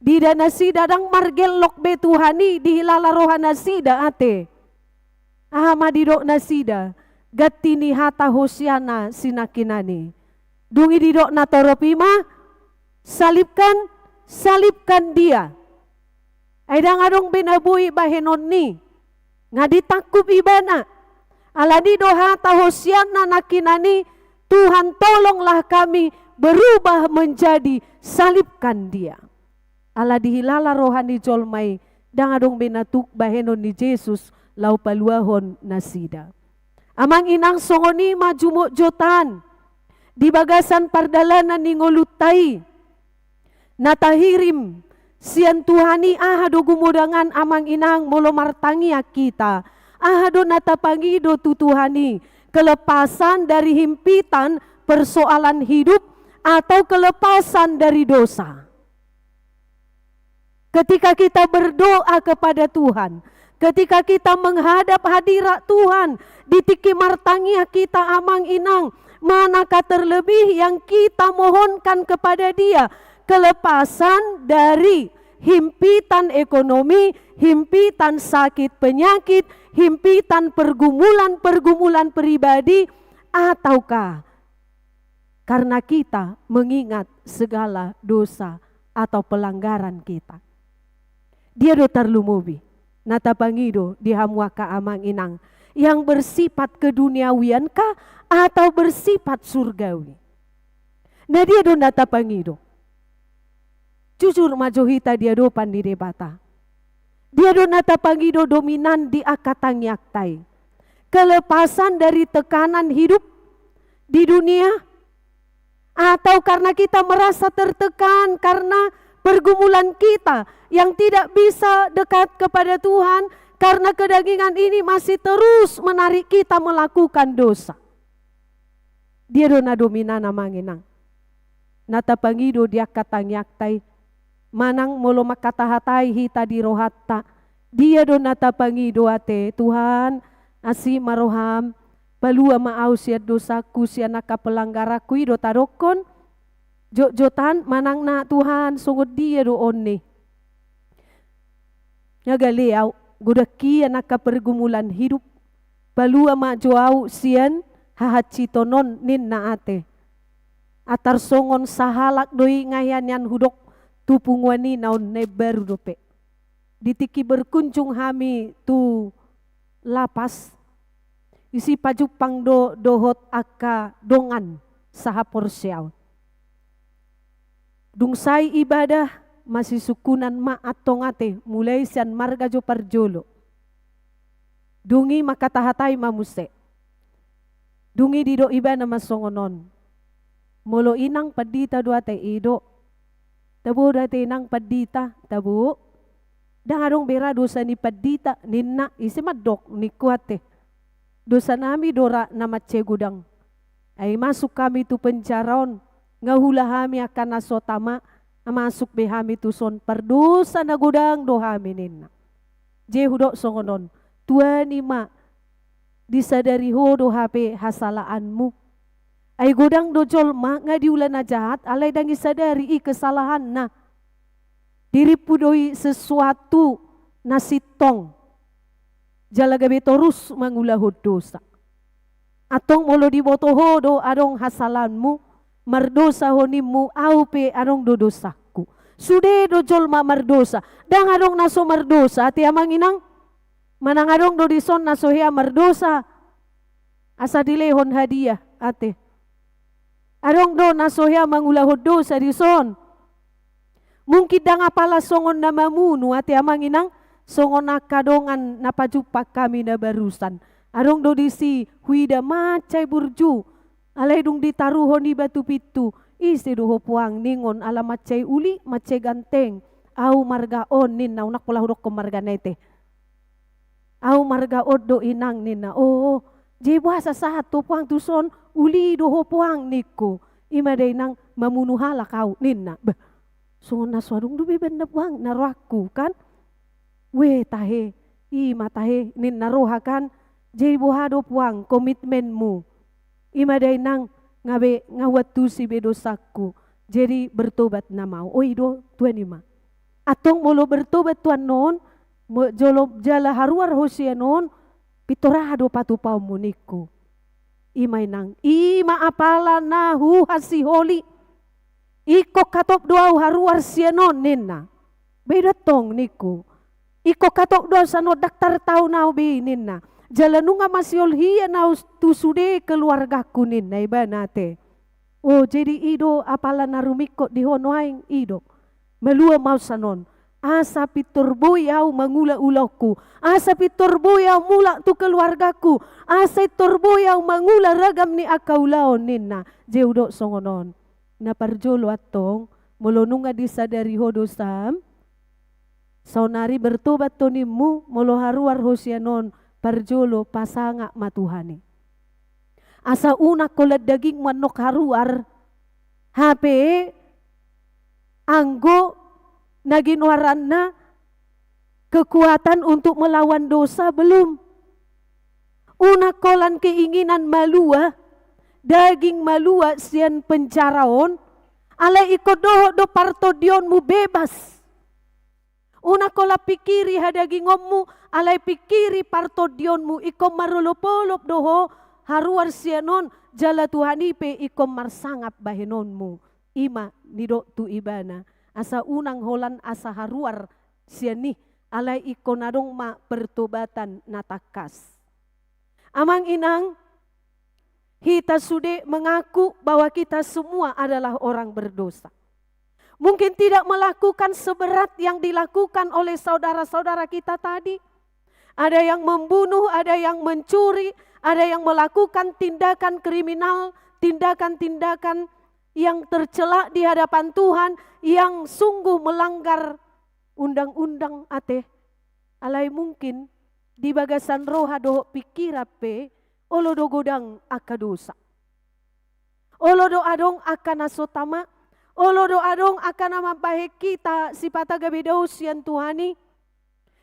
diida nasida ndang margellok be Tuhan i, dihilala roha nasida ate. Aha ma didok nasida? Ganti ni hata Hosianna sinangkinan i. Dung i didok natorop i ma, salibkan, salibkan dia. Ai ndang adong be na boi bahenon ni. Nga ditangkup ibana. Alani do hata Hosianna nangkinan i, Tuhan, tolonglah kami berubah menjadi salibkan dia. Ala dihilala roha ni jolma i, ndang adong be na tuk bahenon ni Jesus laho paluahon nasida. Amang inang, songon i ma jumotjotan di bagasan pardalanan ni ngolunta i. Na tahirim sian Tuhan i, aha do gumodangan amang inang molo martangiang hita? Aha do na tapangido tu Tuhan i? Kelepasan dari himpitan persoalan hidup atau kelepasan dari dosa? Ketika kita berdoa kepada Tuhan, ketika kita menghadap hadirat Tuhan, di tingki martangiang hita amang inang, manakah terlebih yang kita mohonkan kepada Dia, kelepasan dari himpitan ekonomi, himpitan sakit penyakit, himpitan pergumulan-pergumulan pribadi, ataukah karena kita mengingat segala dosa atau pelanggaran kita. Dia do tarlumobi na tapangido di hamu angka amang inang, yang bersifat keduniawian kah atau bersifat surgawi? Na dia do na tapangido? Jujur ma jo hita di adopan ni Debata. Dia do na tapangido dominan di angka tangiangta i? Kelepasan dari tekanan hidup di dunia? Atau karena kita merasa tertekan karena pergumulan kita yang tidak bisa dekat kepada Tuhan, karena kedagingan ini masih terus menarik kita melakukan dosa? Dia do na dominan, amang inang, na tapangido di angka tangiangta i? Manang molo mangkatahatai hita di rohanta, dia do na tapangido ate, Tuhan, asi ma roham, palua ma au sian dosangku, sian angka pelanggaranku, i do tadokkon? Jotjotan manang na, Tuhan, songon dia do on i? Nga gale au, godang hian angka pergumulan hidup, palua ma jo au sian hahansiton on, ninna ate. Antar songon sahalak do i nga hea nian hudok tu punguan i na on na imbaru dope. Di tingki berkunjung hami tu lapas, disi pajumpang do dohot angka dongan sahaporseaon. Dung sai ibadah, masisungkunan ma antong ate, mulai sian marga jo parjolo. Dung i mangkatahatai ma muse. Dung i didok ibana ma songon on. Molo inang pandita do ate, i do. Tabo do ate inang pandita, tabo. Ndang adong be ra dosa ni pandita, ninna, ise mandok ningku ate. Dosa nami do ra na mansai godang. Ai masuk hami tu penjara on, nga hula hami angka na so tama, masuk be hami tuson, pardosa na godang do hami, ninna. Jadi hudok songon on, tuani ma, disadari ho do hape hasalaanmu. Ai godang do jolma nga diula na jahat, alai ndang isadari i kesalahanna. Dirimpu do i sesuatu na sintong. Jala gabe torus mangulahon dosa. Antong molo diboto ho do adong hasalaanmu, mardosa ho nimmu, au pe adong do dosangku. Sude do jolma mardosa, ndang adong na so mardosa, ate amang inang? Manang adong do dison na so hea mardosa, asa dilehon hadiah, ate? Adong do na so hea mangulahon dosa dison? Mungkin ndang apala songon na mamunu, ate amang inang, songon angka dongan na pajumpang hami na barusan. Adong do disi huida mansai burju, alai dung ditaruhon iba tu pintu, ise do ho puang ningon, ala mansai uli, mansai ganteng. Au marga on, ninna, unang pola hudokkon margana ate. Au marga on do inang, ninna. O, jadi boasa sahat ho puang tuson, uli do ho puang ningku. I ma da inang, mamunu halak au, ninna. Bah, songon na so adong dope ibaen na puang na rohangku kan. Weh tahe, i ma tahe, ninna roha kan. Jadi boha do puang komitmenmu? I ma da inang, nga be, nga huantusi be dosangku. Jadi bertobat nama au. O, i do, tuani ma. Antong molo bertobat tu annon, mo-, jolo jala haruar ho sian on, pintor aha do patupaonmu ningku? I ma inang, i ma apala na huhasiholi. Ingkon hatop do au haruar sian on, ninna. Ba i do antong ningku. Ingkon hatop do au sian on, ndang tartaon au be i, ninna. Jala nunga masihol hian au tu sude keluargangku, ninna ibana ate. O, jadi i do apala na rumingkot di ho nuaeng, i do. Malua ma au sian on. Asa pintor boi au mangula ulaonku. Asa pintor boi au mulak tu keluargangku. Asa pintor boi au mangula ragam ni angka ulaon, ninna. Jadi hudok songon on. Na parjolo antong, molo nunga disadari ho dosam, saonari bertobat do nimmu, molo haruar ho sian on, parjolo pasangap ma Tuhan i. Asa unang holan dagingmu annon haruar, hape anggo na ginoaranna kekuatan untuk melawan dosa belum. Unang holan keinginan malua, daging malua sian penjara on, alai ingkon dohot do partondionmu bebas. Unang holan pikiri hadagingonmu, alai pikiri partondionmu, ingkon marolopolop do ho haruar sian on, jala Tuhan i pe ingkon marsangap bahenonmu. I ma nidok tu ibana, Asa unang holan asa haruar sian i, alai ingkon adong ma pertobatan na tangkas. Amang inang, hita sude mengaku bahwa kita semua adalah orang berdosa. Mungkin tidak melakukan seberat yang dilakukan oleh saudara-saudara kita tadi. Ada yang membunuh, ada yang mencuri, ada yang melakukan tindakan kriminal, tindakan-tindakan yang tercela di hadapan Tuhan, yang sungguh melanggar undang-undang, ate. Alai mungkin di bagasan roha dohot pikiran pe, olo do godang angka dosa. Olo do adong angka na so tama, olo do adong angka na mambahen hita sipata gabe dao sian Tuhan i.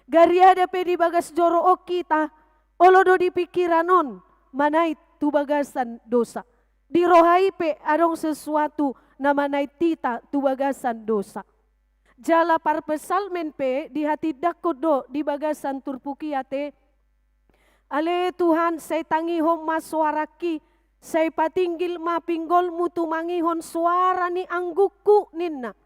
Gariada pe di bagas joro on hita, olo do di pikiran on manait tu bagasan dosa. Di roha i pe adong sesuatu na manait hita tu bagasan dosa. Jala parpsalmen pe dihatindangkon do di bagasan turpuk i, ate. Ale Tuhan, sai tangihon ma soarangki, sai patinggil ma pinggolmu tumangihon soara ni anggukku, ninna.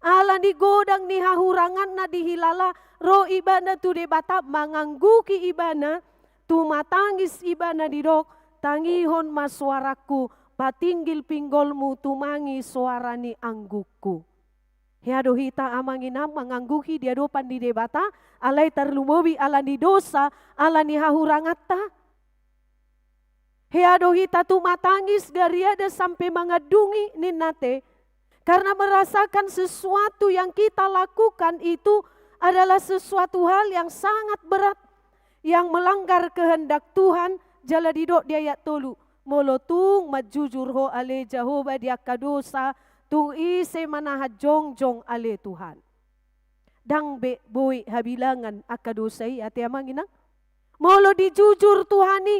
Ala ni godang ni hahuranganna dihilala, ro ibana tu Debata, mangangguki ibana, tumatangis ibana, didok, tangihon ma soarangku, patinggil pinggolmu tumangi soara ni anggukku. Hea do hita amang inang mangangguki di adopan ni Debata, alai tarlumobi ala ni dosa, ala ni hahuranganta. Hea do hita tumatangis gariada sampe mangandungi, ninna, ate. Karena merasakan sesuatu yang kita lakukan itu adalah sesuatu hal yang sangat berat, yang melanggar kehendak Tuhan. Jala didok di ayat tolu, molo tung manjujur ho ale Jahowa di angka dosa, tung ise manahan jongjong ale Tuhan. Ndang be boi habilangan angka dosa i, ate amang inang. Molo dijujur Tuhan i,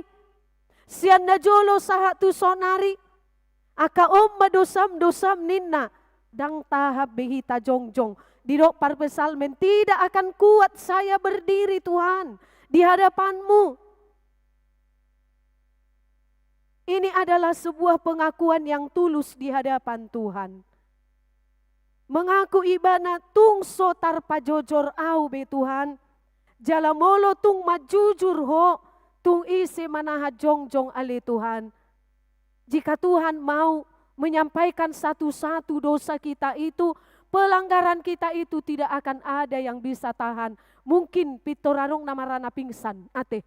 sian na jolo sahat tu saonari, angka on ma dosam, dosam, ninna, ndang tahan be hita jongjong. Didok parpsalmen, tidak akan kuat saya berdiri, Tuhan, di hadapan-Mu. Ini adalah sebuah pengakuan yang tulus di hadapan Tuhan. Mengaku ibana, tung so tarpajojor ahu be, Tuhan. Jala molo tung manjujur ho, tung ise manahan jongjong ale Tuhan. Jika Tuhan mau menyampaikan satu-satu dosa kita itu, pelanggaran kita itu, tidak akan ada yang bisa tahan. Mungkin pintor adong na marana pingsan, ate.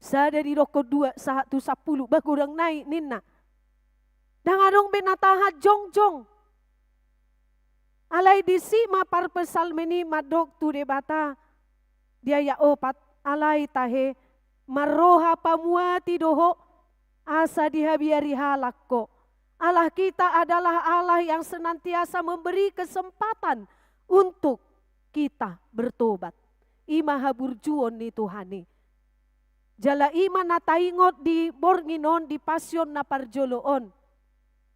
Sada didokkon dua, sahat tu sampulu, ba godang nai, ninna. Ndang adong be na tahan jongjong. Alai disi ma parpsalmen i mandok tu Debata di ayat opat, alai tahe, marroha pamuati do Ho, asa dihabiari halak Ho. Allah kita adalah Allah yang senantiasa memberi kesempatan untuk kita bertobat. I ma haburjuon ni Tuhan i. Jala i ma na taingot di borngin on, di Pasion na parjolo on.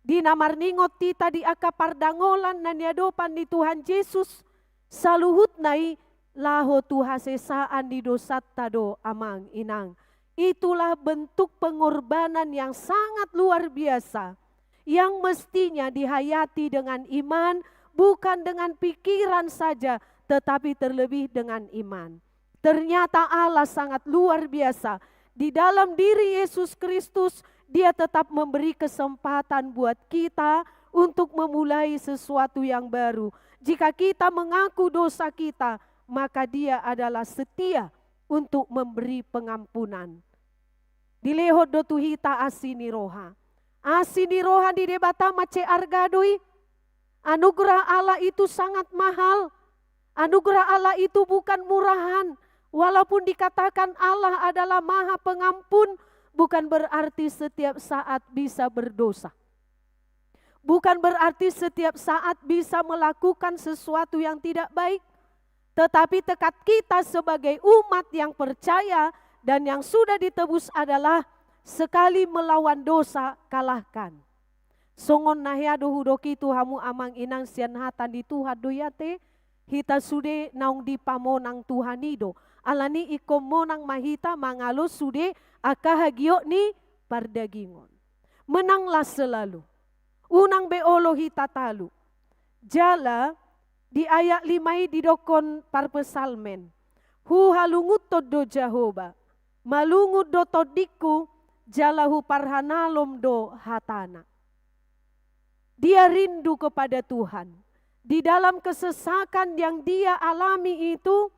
Di na marningot hita di angka pardangolan na niadopan ni Tuhan Jesus, saluhutna i laho tu hasesaan ni dosanta do, amang inang. Itulah bentuk pengorbanan yang sangat luar biasa, yang mestinya dihayati dengan iman, bukan dengan pikiran saja, tetapi terlebih dengan iman. Ternyata Allah sangat luar biasa. Di dalam diri Yesus Kristus, Dia tetap memberi kesempatan buat kita untuk memulai sesuatu yang baru. Jika kita mengaku dosa kita, maka Dia adalah setia untuk memberi pengampunan. Dilehon do tu hita asi ni roha. Asi ni roha ni Debata mansai arga do i. Anugerah Allah itu sangat mahal. Anugerah Allah itu bukan murahan. Walaupun dikatakan Allah adalah Maha Pengampun, bukan berarti setiap saat bisa berdosa. Bukan berarti setiap saat bisa melakukan sesuatu yang tidak baik. Tetapi tekad kita sebagai umat yang percaya dan yang sudah ditebus adalah sekali melawan dosa, kalahkan. Songon na hea do hudok i tu hamu, amang inang, sian hata ni Tuhan do i, ate. Hita sude naung dipamonang Tuhan i do. Alani i ingkon monang ma hita mangalo sude angka hagiot ni pardagingon. Menanglah selalu. Unang be olo hita talu. Jala di ayat lima i didokkon parpsalmen, "Huhalungunhon do Jahowa, malungun do tondingku, jala huparhanalom do hatana." Dia rindu kepada Tuhan. Di dalam kesesakan yang dia alami itu,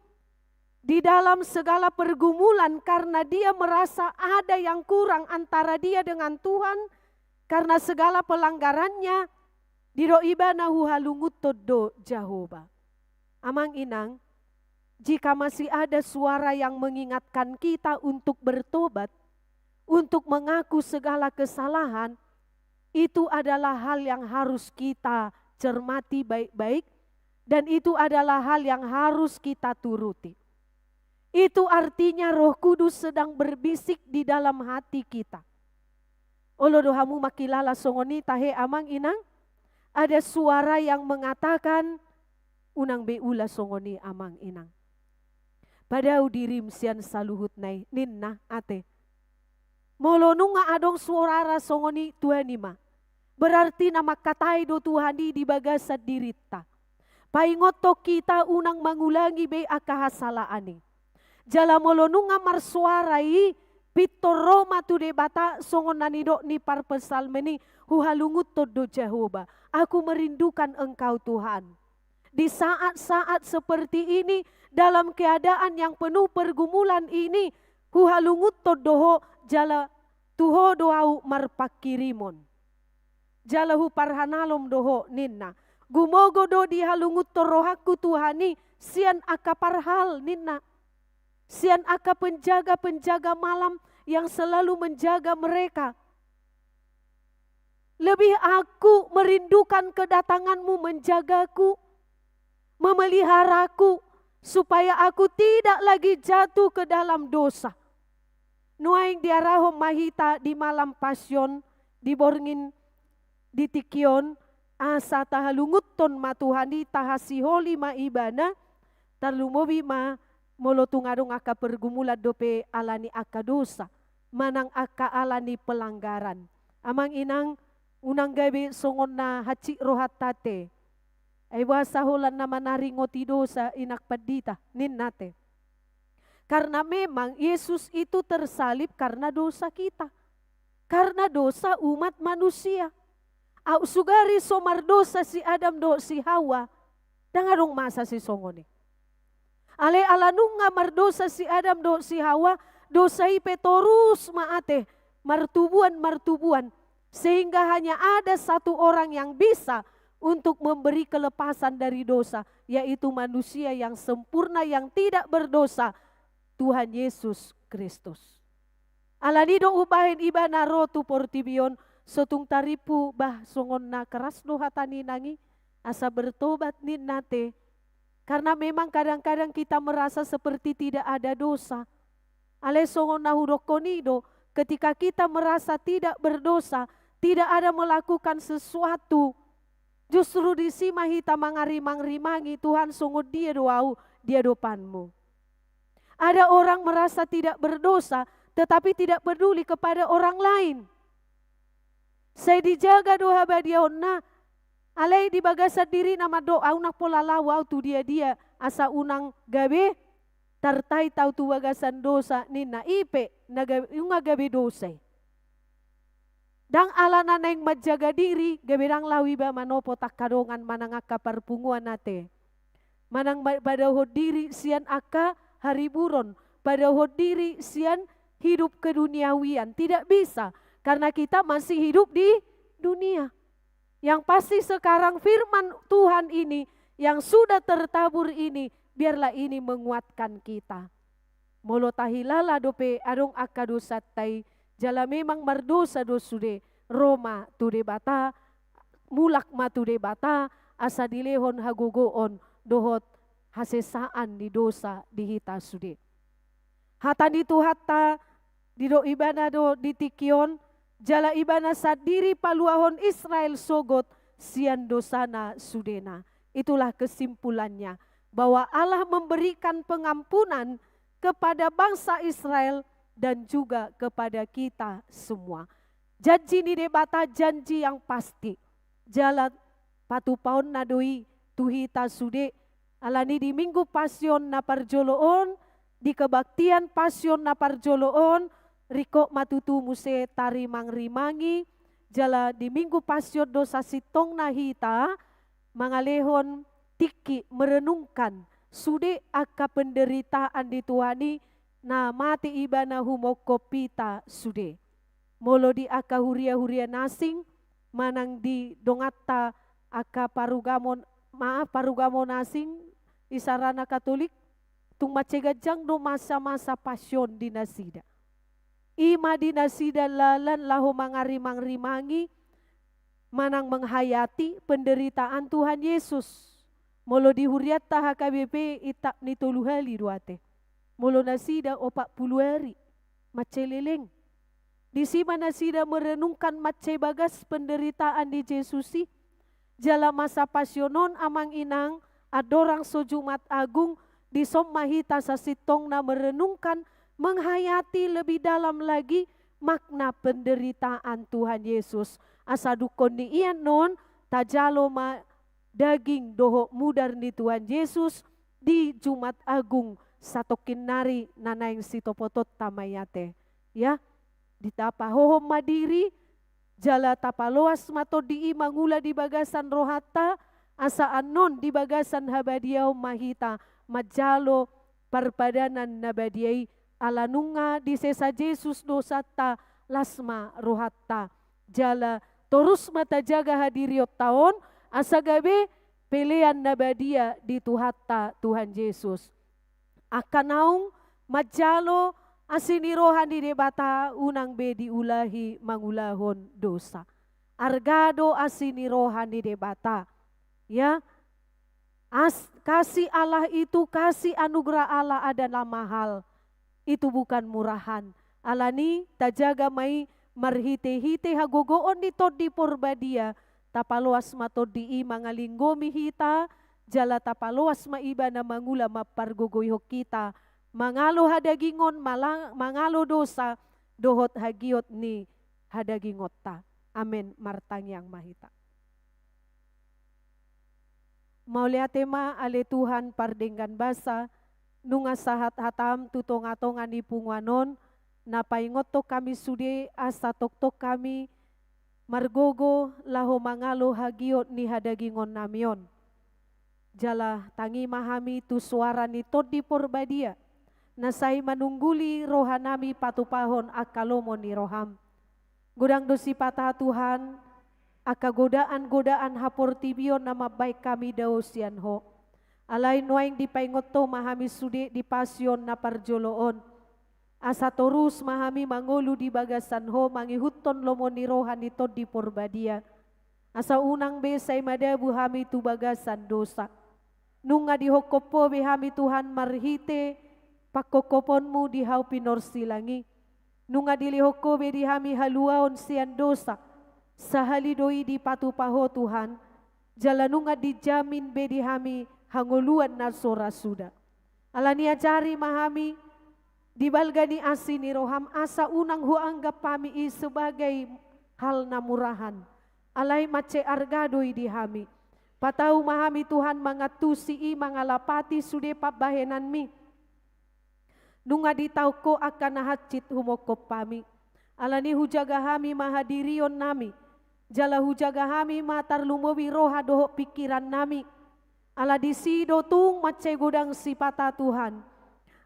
di dalam segala pergumulan, karena dia merasa ada yang kurang antara dia dengan Tuhan, karena segala pelanggarannya, didok ibana, "Huhalungunhon do Jahowa." Amang inang, jika masih ada suara yang mengingatkan kita untuk bertobat, untuk mengaku segala kesalahan, itu adalah hal yang harus kita cermati baik-baik, dan itu adalah hal yang harus kita turuti. Itu artinya Roh Kudus sedang berbisik di dalam hati kita. Olo do hamu mangkilala songon i tahe, amang inang? Ada suara yang mengatakan, "Unang be ula songon i, amang inang. Padao dirim sian saluhutna i," ninna ate. Molo nunga adong suara songon i, tuani ma. Berarti na mangkatai do Tuhan i di bagasan dirinta. Paingothon hita unang mangulangi be angka hasalaan i. Jala molo nunga marsuara i, pintor ro ma tu Debata songon na nidok ni parpsalmen i, "Huhalungunhon do Jahowa, aku merindukan Engkau Tuhan. Di saat-saat seperti ini, dalam keadaan yang penuh pergumulan ini, huhalungunhon do Ho, jala tu Ho do ahu marpangkirimon. Jala huparhanalom do Ho," ninna. Gumogo do dihalungunhon rohangku Tuhan i sian angka parhal, ninna. Sian angka penjaga-penjaga malam yang selalu menjaga mereka. Lebih aku merindukan kedatangan-Mu menjagaku, memeliharaku, supaya aku tidak lagi jatuh ke dalam dosa. Nuaeng diarahon ma hita di malam Pasion, di borngin di tingki on, asa tahalungunhon ma Tuhan i, tahasiholi ma Ibana, tarlumobi ma molo tung adong angka pergumulan dope ala ni angka dosa, manang angka ala ni pelanggaran. Amang inang, unang gabe songon na hansit rohanta ate. Ai boasa holan na manaringoti dosa, inang pandita, ninna ate. Karena memang Yesus itu tersalib karena dosa kita. Karena dosa umat manusia. Au sugari so mardosa si Adam dohot si Hawa, ndang adong masa sisongon i. Alai ala nunga mardosa si Adam dohot si Hawa, dosa i pe torus ma ate, martubuan, martubuan. Sehingga hanya ada satu orang yang bisa untuk memberi kelepasan dari dosa, yaitu manusia yang sempurna, yang tidak berdosa, Tuhan Yesus Kristus. Ala ni do umbahen Ibana ro tu portibi on, so tung tarimpu, bah, songon na keras do hata ni inang i, asa bertobat, ninna ate. Karena memang kadang-kadang kita merasa seperti tidak ada dosa. Alai songon na hudokkon i do, ketika kita merasa tidak berdosa, tidak ada melakukan sesuatu, justru disi ma hita mangarimang-rimangi, "Tuhan, songon dia do ahu di adopan-Mu?" Ada orang merasa tidak berdosa, tetapi tidak peduli kepada orang lain. Sai dijaga do habadiaonna, alai di bagasan dirina mandok, "Ahu ndang pola laho ahu tu dia-dia, asa unang gabe tartait ahu tu bagasan dosa," ninna. I pe, na gabe, nunga gabe dosa i. Ndang alana naeng manjaga diri, gabe ndang laho iba manopot angka dongan manang angka parpunguan ate. Manang ma-, padaohon diri sian angka hariburon, padaohon diri sian hidup keduniawian. Tidak bisa, karena kita masih hidup di dunia. Yang pasti sekarang firman Tuhan ini, yang sudah tertabur ini, biarlah ini menguatkan kita. Molo tahilala dope adong angka dosanta i, jala memang mardosa do sude, ro ma tu Debata, mulak ma tu Debata, asa dilehon hagogoon dohot hasesaan ni dosa di hita sude. Hata ni Tuhanta, didok Ibana do di tingki on, jala Ibana sandiri paluahon Israel sogot sian dosana sudena. Itulah kesimpulannya, bahwa Allah memberikan pengampunan kepada bangsa Israel dan juga kepada kita semua. Janji ni Debata, janji yang pasti. Jala patupaonna do i tu hita sude. Alani di Minggu Pasion na parjolo on, di kebaktian Pasion na parjolo on, ringkot ma tutu muse tarimangrimangi, jala di Minggu Pasion do sasintongna hita mangalehon tingki merenungkan sude angka penderitaan ni Tuhan i na mate Ibana humongkop hita sude. Molo di angka huria-huria na asing, manang di donganta angka parugamo, maaf, parugamo na asing, isarana Katolik, tung mansai ganjang do masa-masa Pasion di nasida. I ma di nasida lalan laho mangarimangrimangi manang menghayati penderitaan Tuhan Yesus. Molo di hurianta H K B P, itap ni tolu hali do ate. Molo nasida opat pulu ari, mansai leleng. Disi ma nasida merenungkan mansai bagas penderitaan ni Jesus i. Jala masa Pasion on, amang inang, andorang so Jumat Agung, dison ma hita sasintongna merenungkan, menghayati lebih dalam lagi makna penderitaan Tuhan Yesus. Asa dungkon ni i annon, tajalo ma daging dohot mudar ni Tuhan Jesus di Jumat Agung satongkin nari na naeng sitopotonta ma i ate. Ya, ditapahohon ma diri, jala tapaloas ma tondi i mangula di bagasan rohanta, asa annon di bagasan habadiaon ma hita manjalo parpadanan na badia i, ala nunga disesa Jesus dosanta, las ma rohanta. Jala torus ma tajaga hadirionta on, asa gabe pelean na badia di Tuhanta, Tuhan Jesus. Angka naung manjalo asi ni roha ni Debata, unang be diulahi mangulahon dosa. Arga do asi ni roha ni Debata. Ya, As-, kasih Allah itu, kasih anugerah Allah adalah mahal. Itu bukan murahan. Alani, tajaga ma i marhitehite hagogoon ni Tondi Porbadia, tapaloas ma Tondi i mangalinggomi hita, jala tapaloas ma Ibana mangula mampargogoihon hita, mangalo hadagingon, mala-, mangalo dosa, dohot hagiot ni hadagingonta. Amen. Martangiang ma hita. Mauliate ma, ale Tuhan pardenggan basa, nunga sahat hatam tu tongatonga ni punguan on, na paingothon hami sude asa tongtong hami margogo laho mangalo hagiot ni hadagingonnami on. Jala tangi ma hami tu soara ni Tondi Porbadia, na sai manungguli rohanami patupahon angka lomo ni roham. Godang do sipata Tuhan, angka godaan-godaan haportibion na mambahen hami dao sian Ho. Alai nuaeng dipaingot Ho ma hami sude di Pasion na parjolo on. Asa torus ma hami mangolu di bagasan Ho mangihuthon lomo ni roha ni Tondi Porbadia. Asa unang be sai madabu hami tu bagasan dosa. Nunga dihophop Ho be hami Tuhan marhite panghophop-Mu di hau pinorsilang i. Nunga dilehon Ho be di hami haluaon sian dosa. Sahali do i dipatupa Ho Tuhan, jala nunga dijamin be di hami hangoluan na so ra suda. Alani ajari ma hami di balga ni asi ni roham asa unang huanggap hami i sebagai hal na murahan. Alai mansai arga do i di hami. Patau ma hami Tuhan mangantusi i mangalapati sude pambahenanmi. Nunga ditaon Ho angka na hansit humophop hami. Alani hujaga hami ma hadirionnami. Jala hujaga hami ma tarlumobi roha dohot pingkirannami. Ala disi do tung mansai godang sipata Tuhan.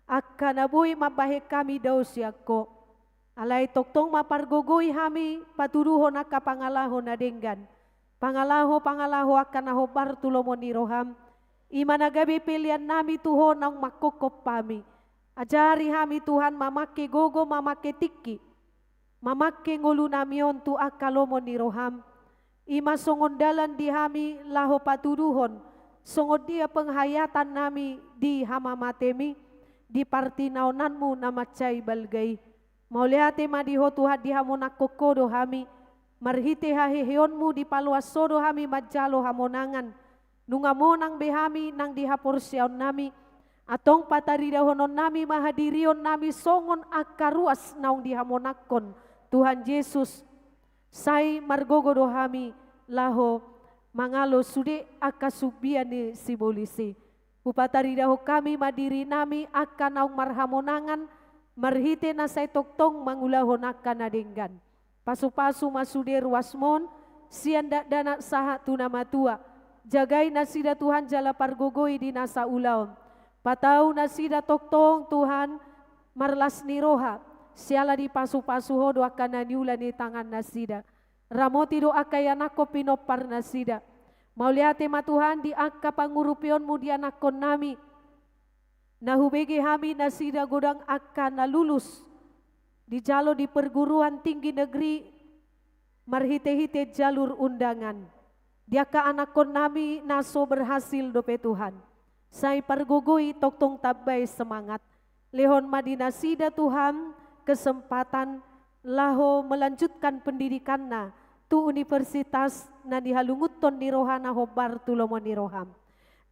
Angka na boi mambahen hami dao sian Ho. Alai tongtong ma pargogoi hami patuduhon angka pangalaho na denggan. Pangalaho, pangalaho angka na hombar tu lomo ni roham. I ma na gabe peleannami tu Ho naung manghophop hami. Ajari hami Tuhan mamangke gogo, mamangke tingki. Mamangke ngolunami on tu angka lomo ni roham. I ma songon dalan di hami laho patuduhon songon dia penghayatanami di hamamatemi, di partinaonanmu na mansai balga i. Mauliate ma di Ho Tuhan, dihamonangkon Ho do hami. Marhite haheheonmu dipaloas Ho do hami manjalo hamonangan. Nunga monang be hami nang di haporseaonnami. Antong pataridahononnami ma hadirionnami songon angka ruas naung dihamonangkon Tuhan Jesus. Sai margogo do hami laho mangalo sude angka sumbia ni sibolis i. Hupataridahon hami ma dirinami angka naung marhamonangan, marhite na sai tongtong mangulahon angka na denggan. Pasupasu ma sude ruasmon, sian dakdanak sahat tu na matua. Jagai nasida Tuhan jala pargogoi di nasa ulaon. Patau nasida tongtong Tuhan, marlas ni roha, siala dipasupasu Ho do angka na niula ni tangan nasida. Ramoti do angka ianakhon pinompar nasida. Mauliate ma Tuhan di angka pangurupionmu di anakhonnami. Na hubege hami nasida godang angka na lulus, dijalo di perguruan tinggi negeri, marhite-hite jalur undangan. Di angka anakhonnami na so berhasil dope Tuhan. Sai pargogoi tongtong tambai semangat. Lehon ma di nasida Tuhan kesempatan laho melanjutkan pendidikanna tu universitas na nihalungunhon ni rohana hombar tu lomo ni roham.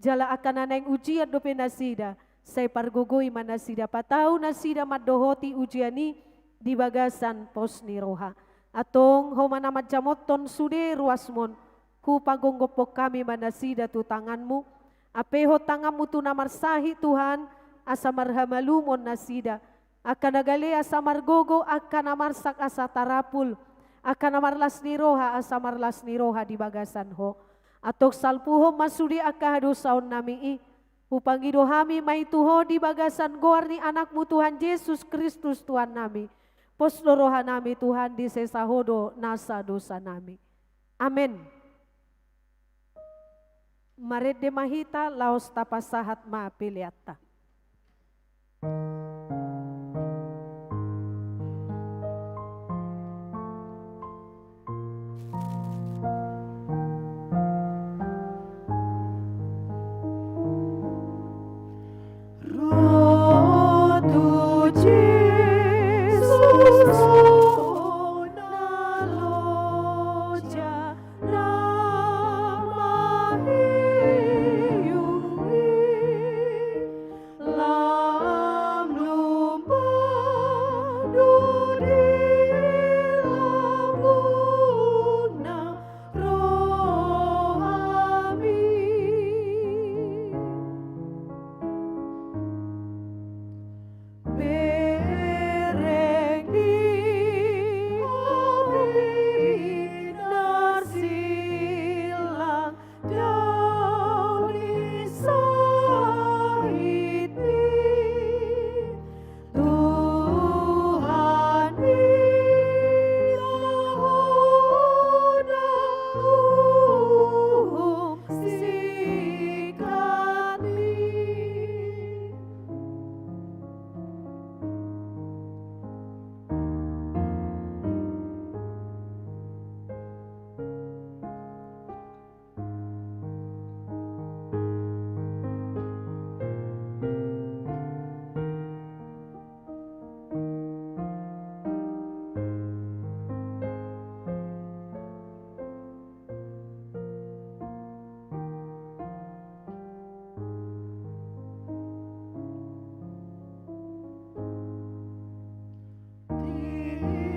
Jala angka na naeng ujian dope nasida, sai pargogoi ma nasida, patau nasida mandohoti ujian i di bagasan pos ni roha. Antong Ho ma na manjamothon sude ruasmon, hupagomgophon hami ma nasida tu tanganmu. Ampehon tanganmu tu na marsahit Tuhan, asa marhamalumon nasida. Angka na gale asa margogo, angka na marsak asa tarapul, angka na marlas ni roha asa marlas ni roha di bagasan Ho. Antong salpuhon ma sude angka hadosaonnami i. Hupangido hami ma i tu Ho di bagasan goar ni Anakmu Tuhan Jesus Kristus Tuhannami. Pos do rohanami Tuhan, disesa Ho do nasa dosanami. Amen. Marende ma hita laos tapasahat ma peleanta. Ro tu Jesus na loja na mahiu i, lam lumbandu di lambungna rohami. Bereng di hami na silang daun ni sahitmi, Tuhan, di roha na umsikatmi.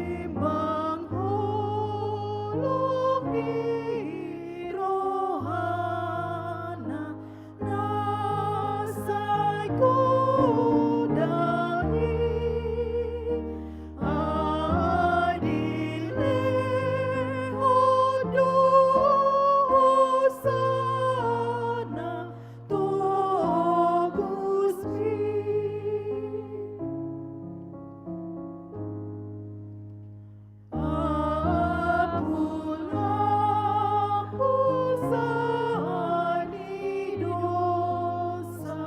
Timbang holong ni rohana na sai godang i, ai dilehon do hosana tobusmi. Ampun, ampun, sani dosa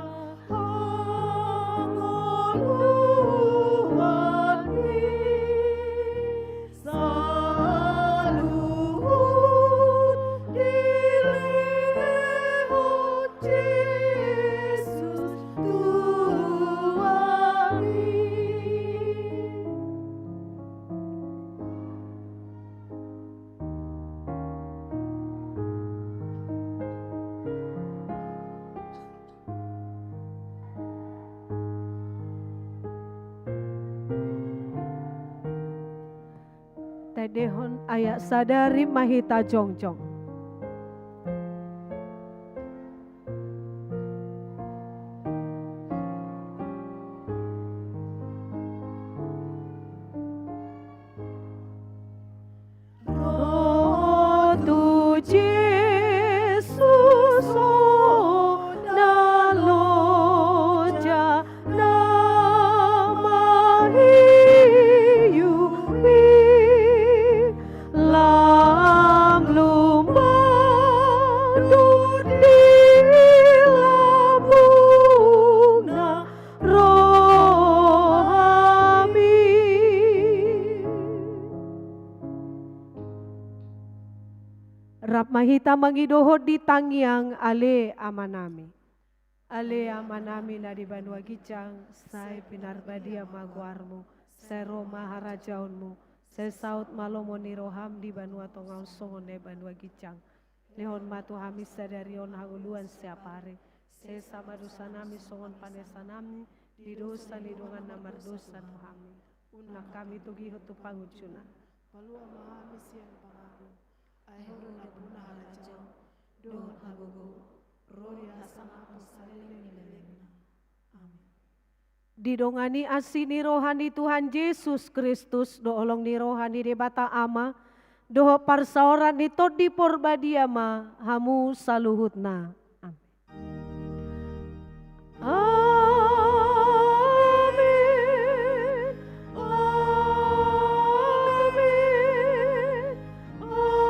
hangoluanmi. Saluhut dilehon Jesus tu hami. Taendehon ayat sada, rap ma hita jongjong. Ma hita mangidohon di tangiang Ale Amanami. Ale Amanami na di banua ginjang, sai pinarbadia ma goarmu, sai ro ma harajaonmu, sai saut ma lomo ni roham di banua tonga on songon na di banua ginjang. Lehon ma tu hami sadari on hangoluan siapari, sesa ma dosanami songon panesanami di dosa ni dongan na mardosa tu hami. Unang hami togihon tu pangunjunan. Palua ma hami sian pangago. Ai Ho do nampuna harajaon dohot hagogoon, ro di hasangapon saleleng ni lelengna. Amin. Didongani asi ni roha ni Tuhan Jesus Kristus dohot holong ni roha ni Debata Ama dohot parsaoran ni Tondi Porbadia ma hamu saluhutna. Amin. Amin. Amin. Amin.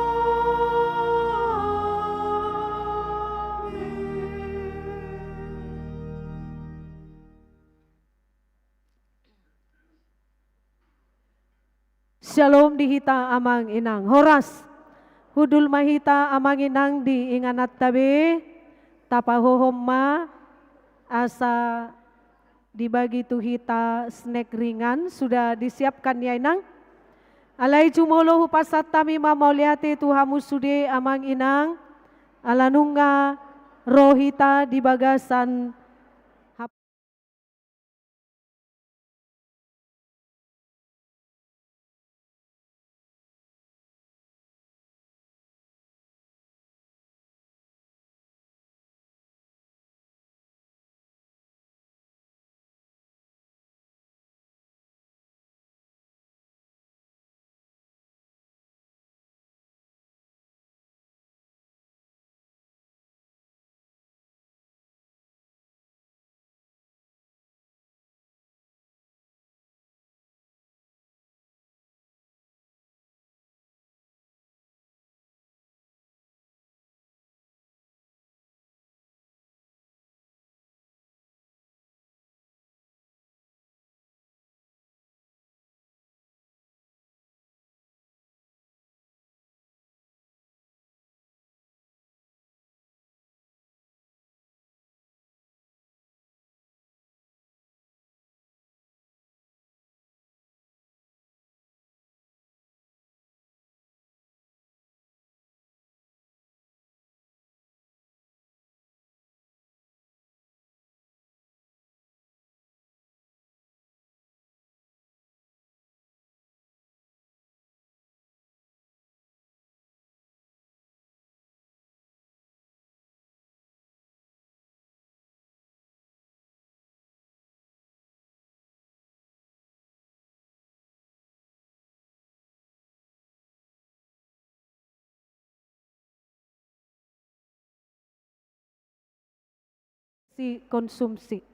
Syalom di hita amang inang. Horas. Hundul ma hita amang inang di ingananta be. Tapahohom ma asa dibagi tu hita snack ringan sudah disiapkan ya inang. Alai jumolo hupasahat hami ma mauliate tu hamu sude amang inang. Ala nunga ro hita di bagasan si konsumsi.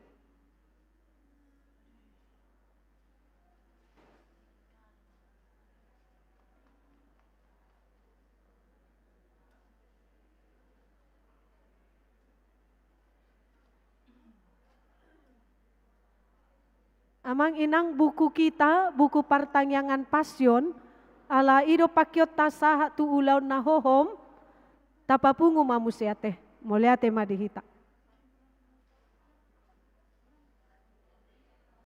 Amang inang, buku kita, buku partangiangan Pasion, ala i do pangkeon ta sahat tu ulaon na hohom, tapapungu ma muse ate, mauliate ma di hita.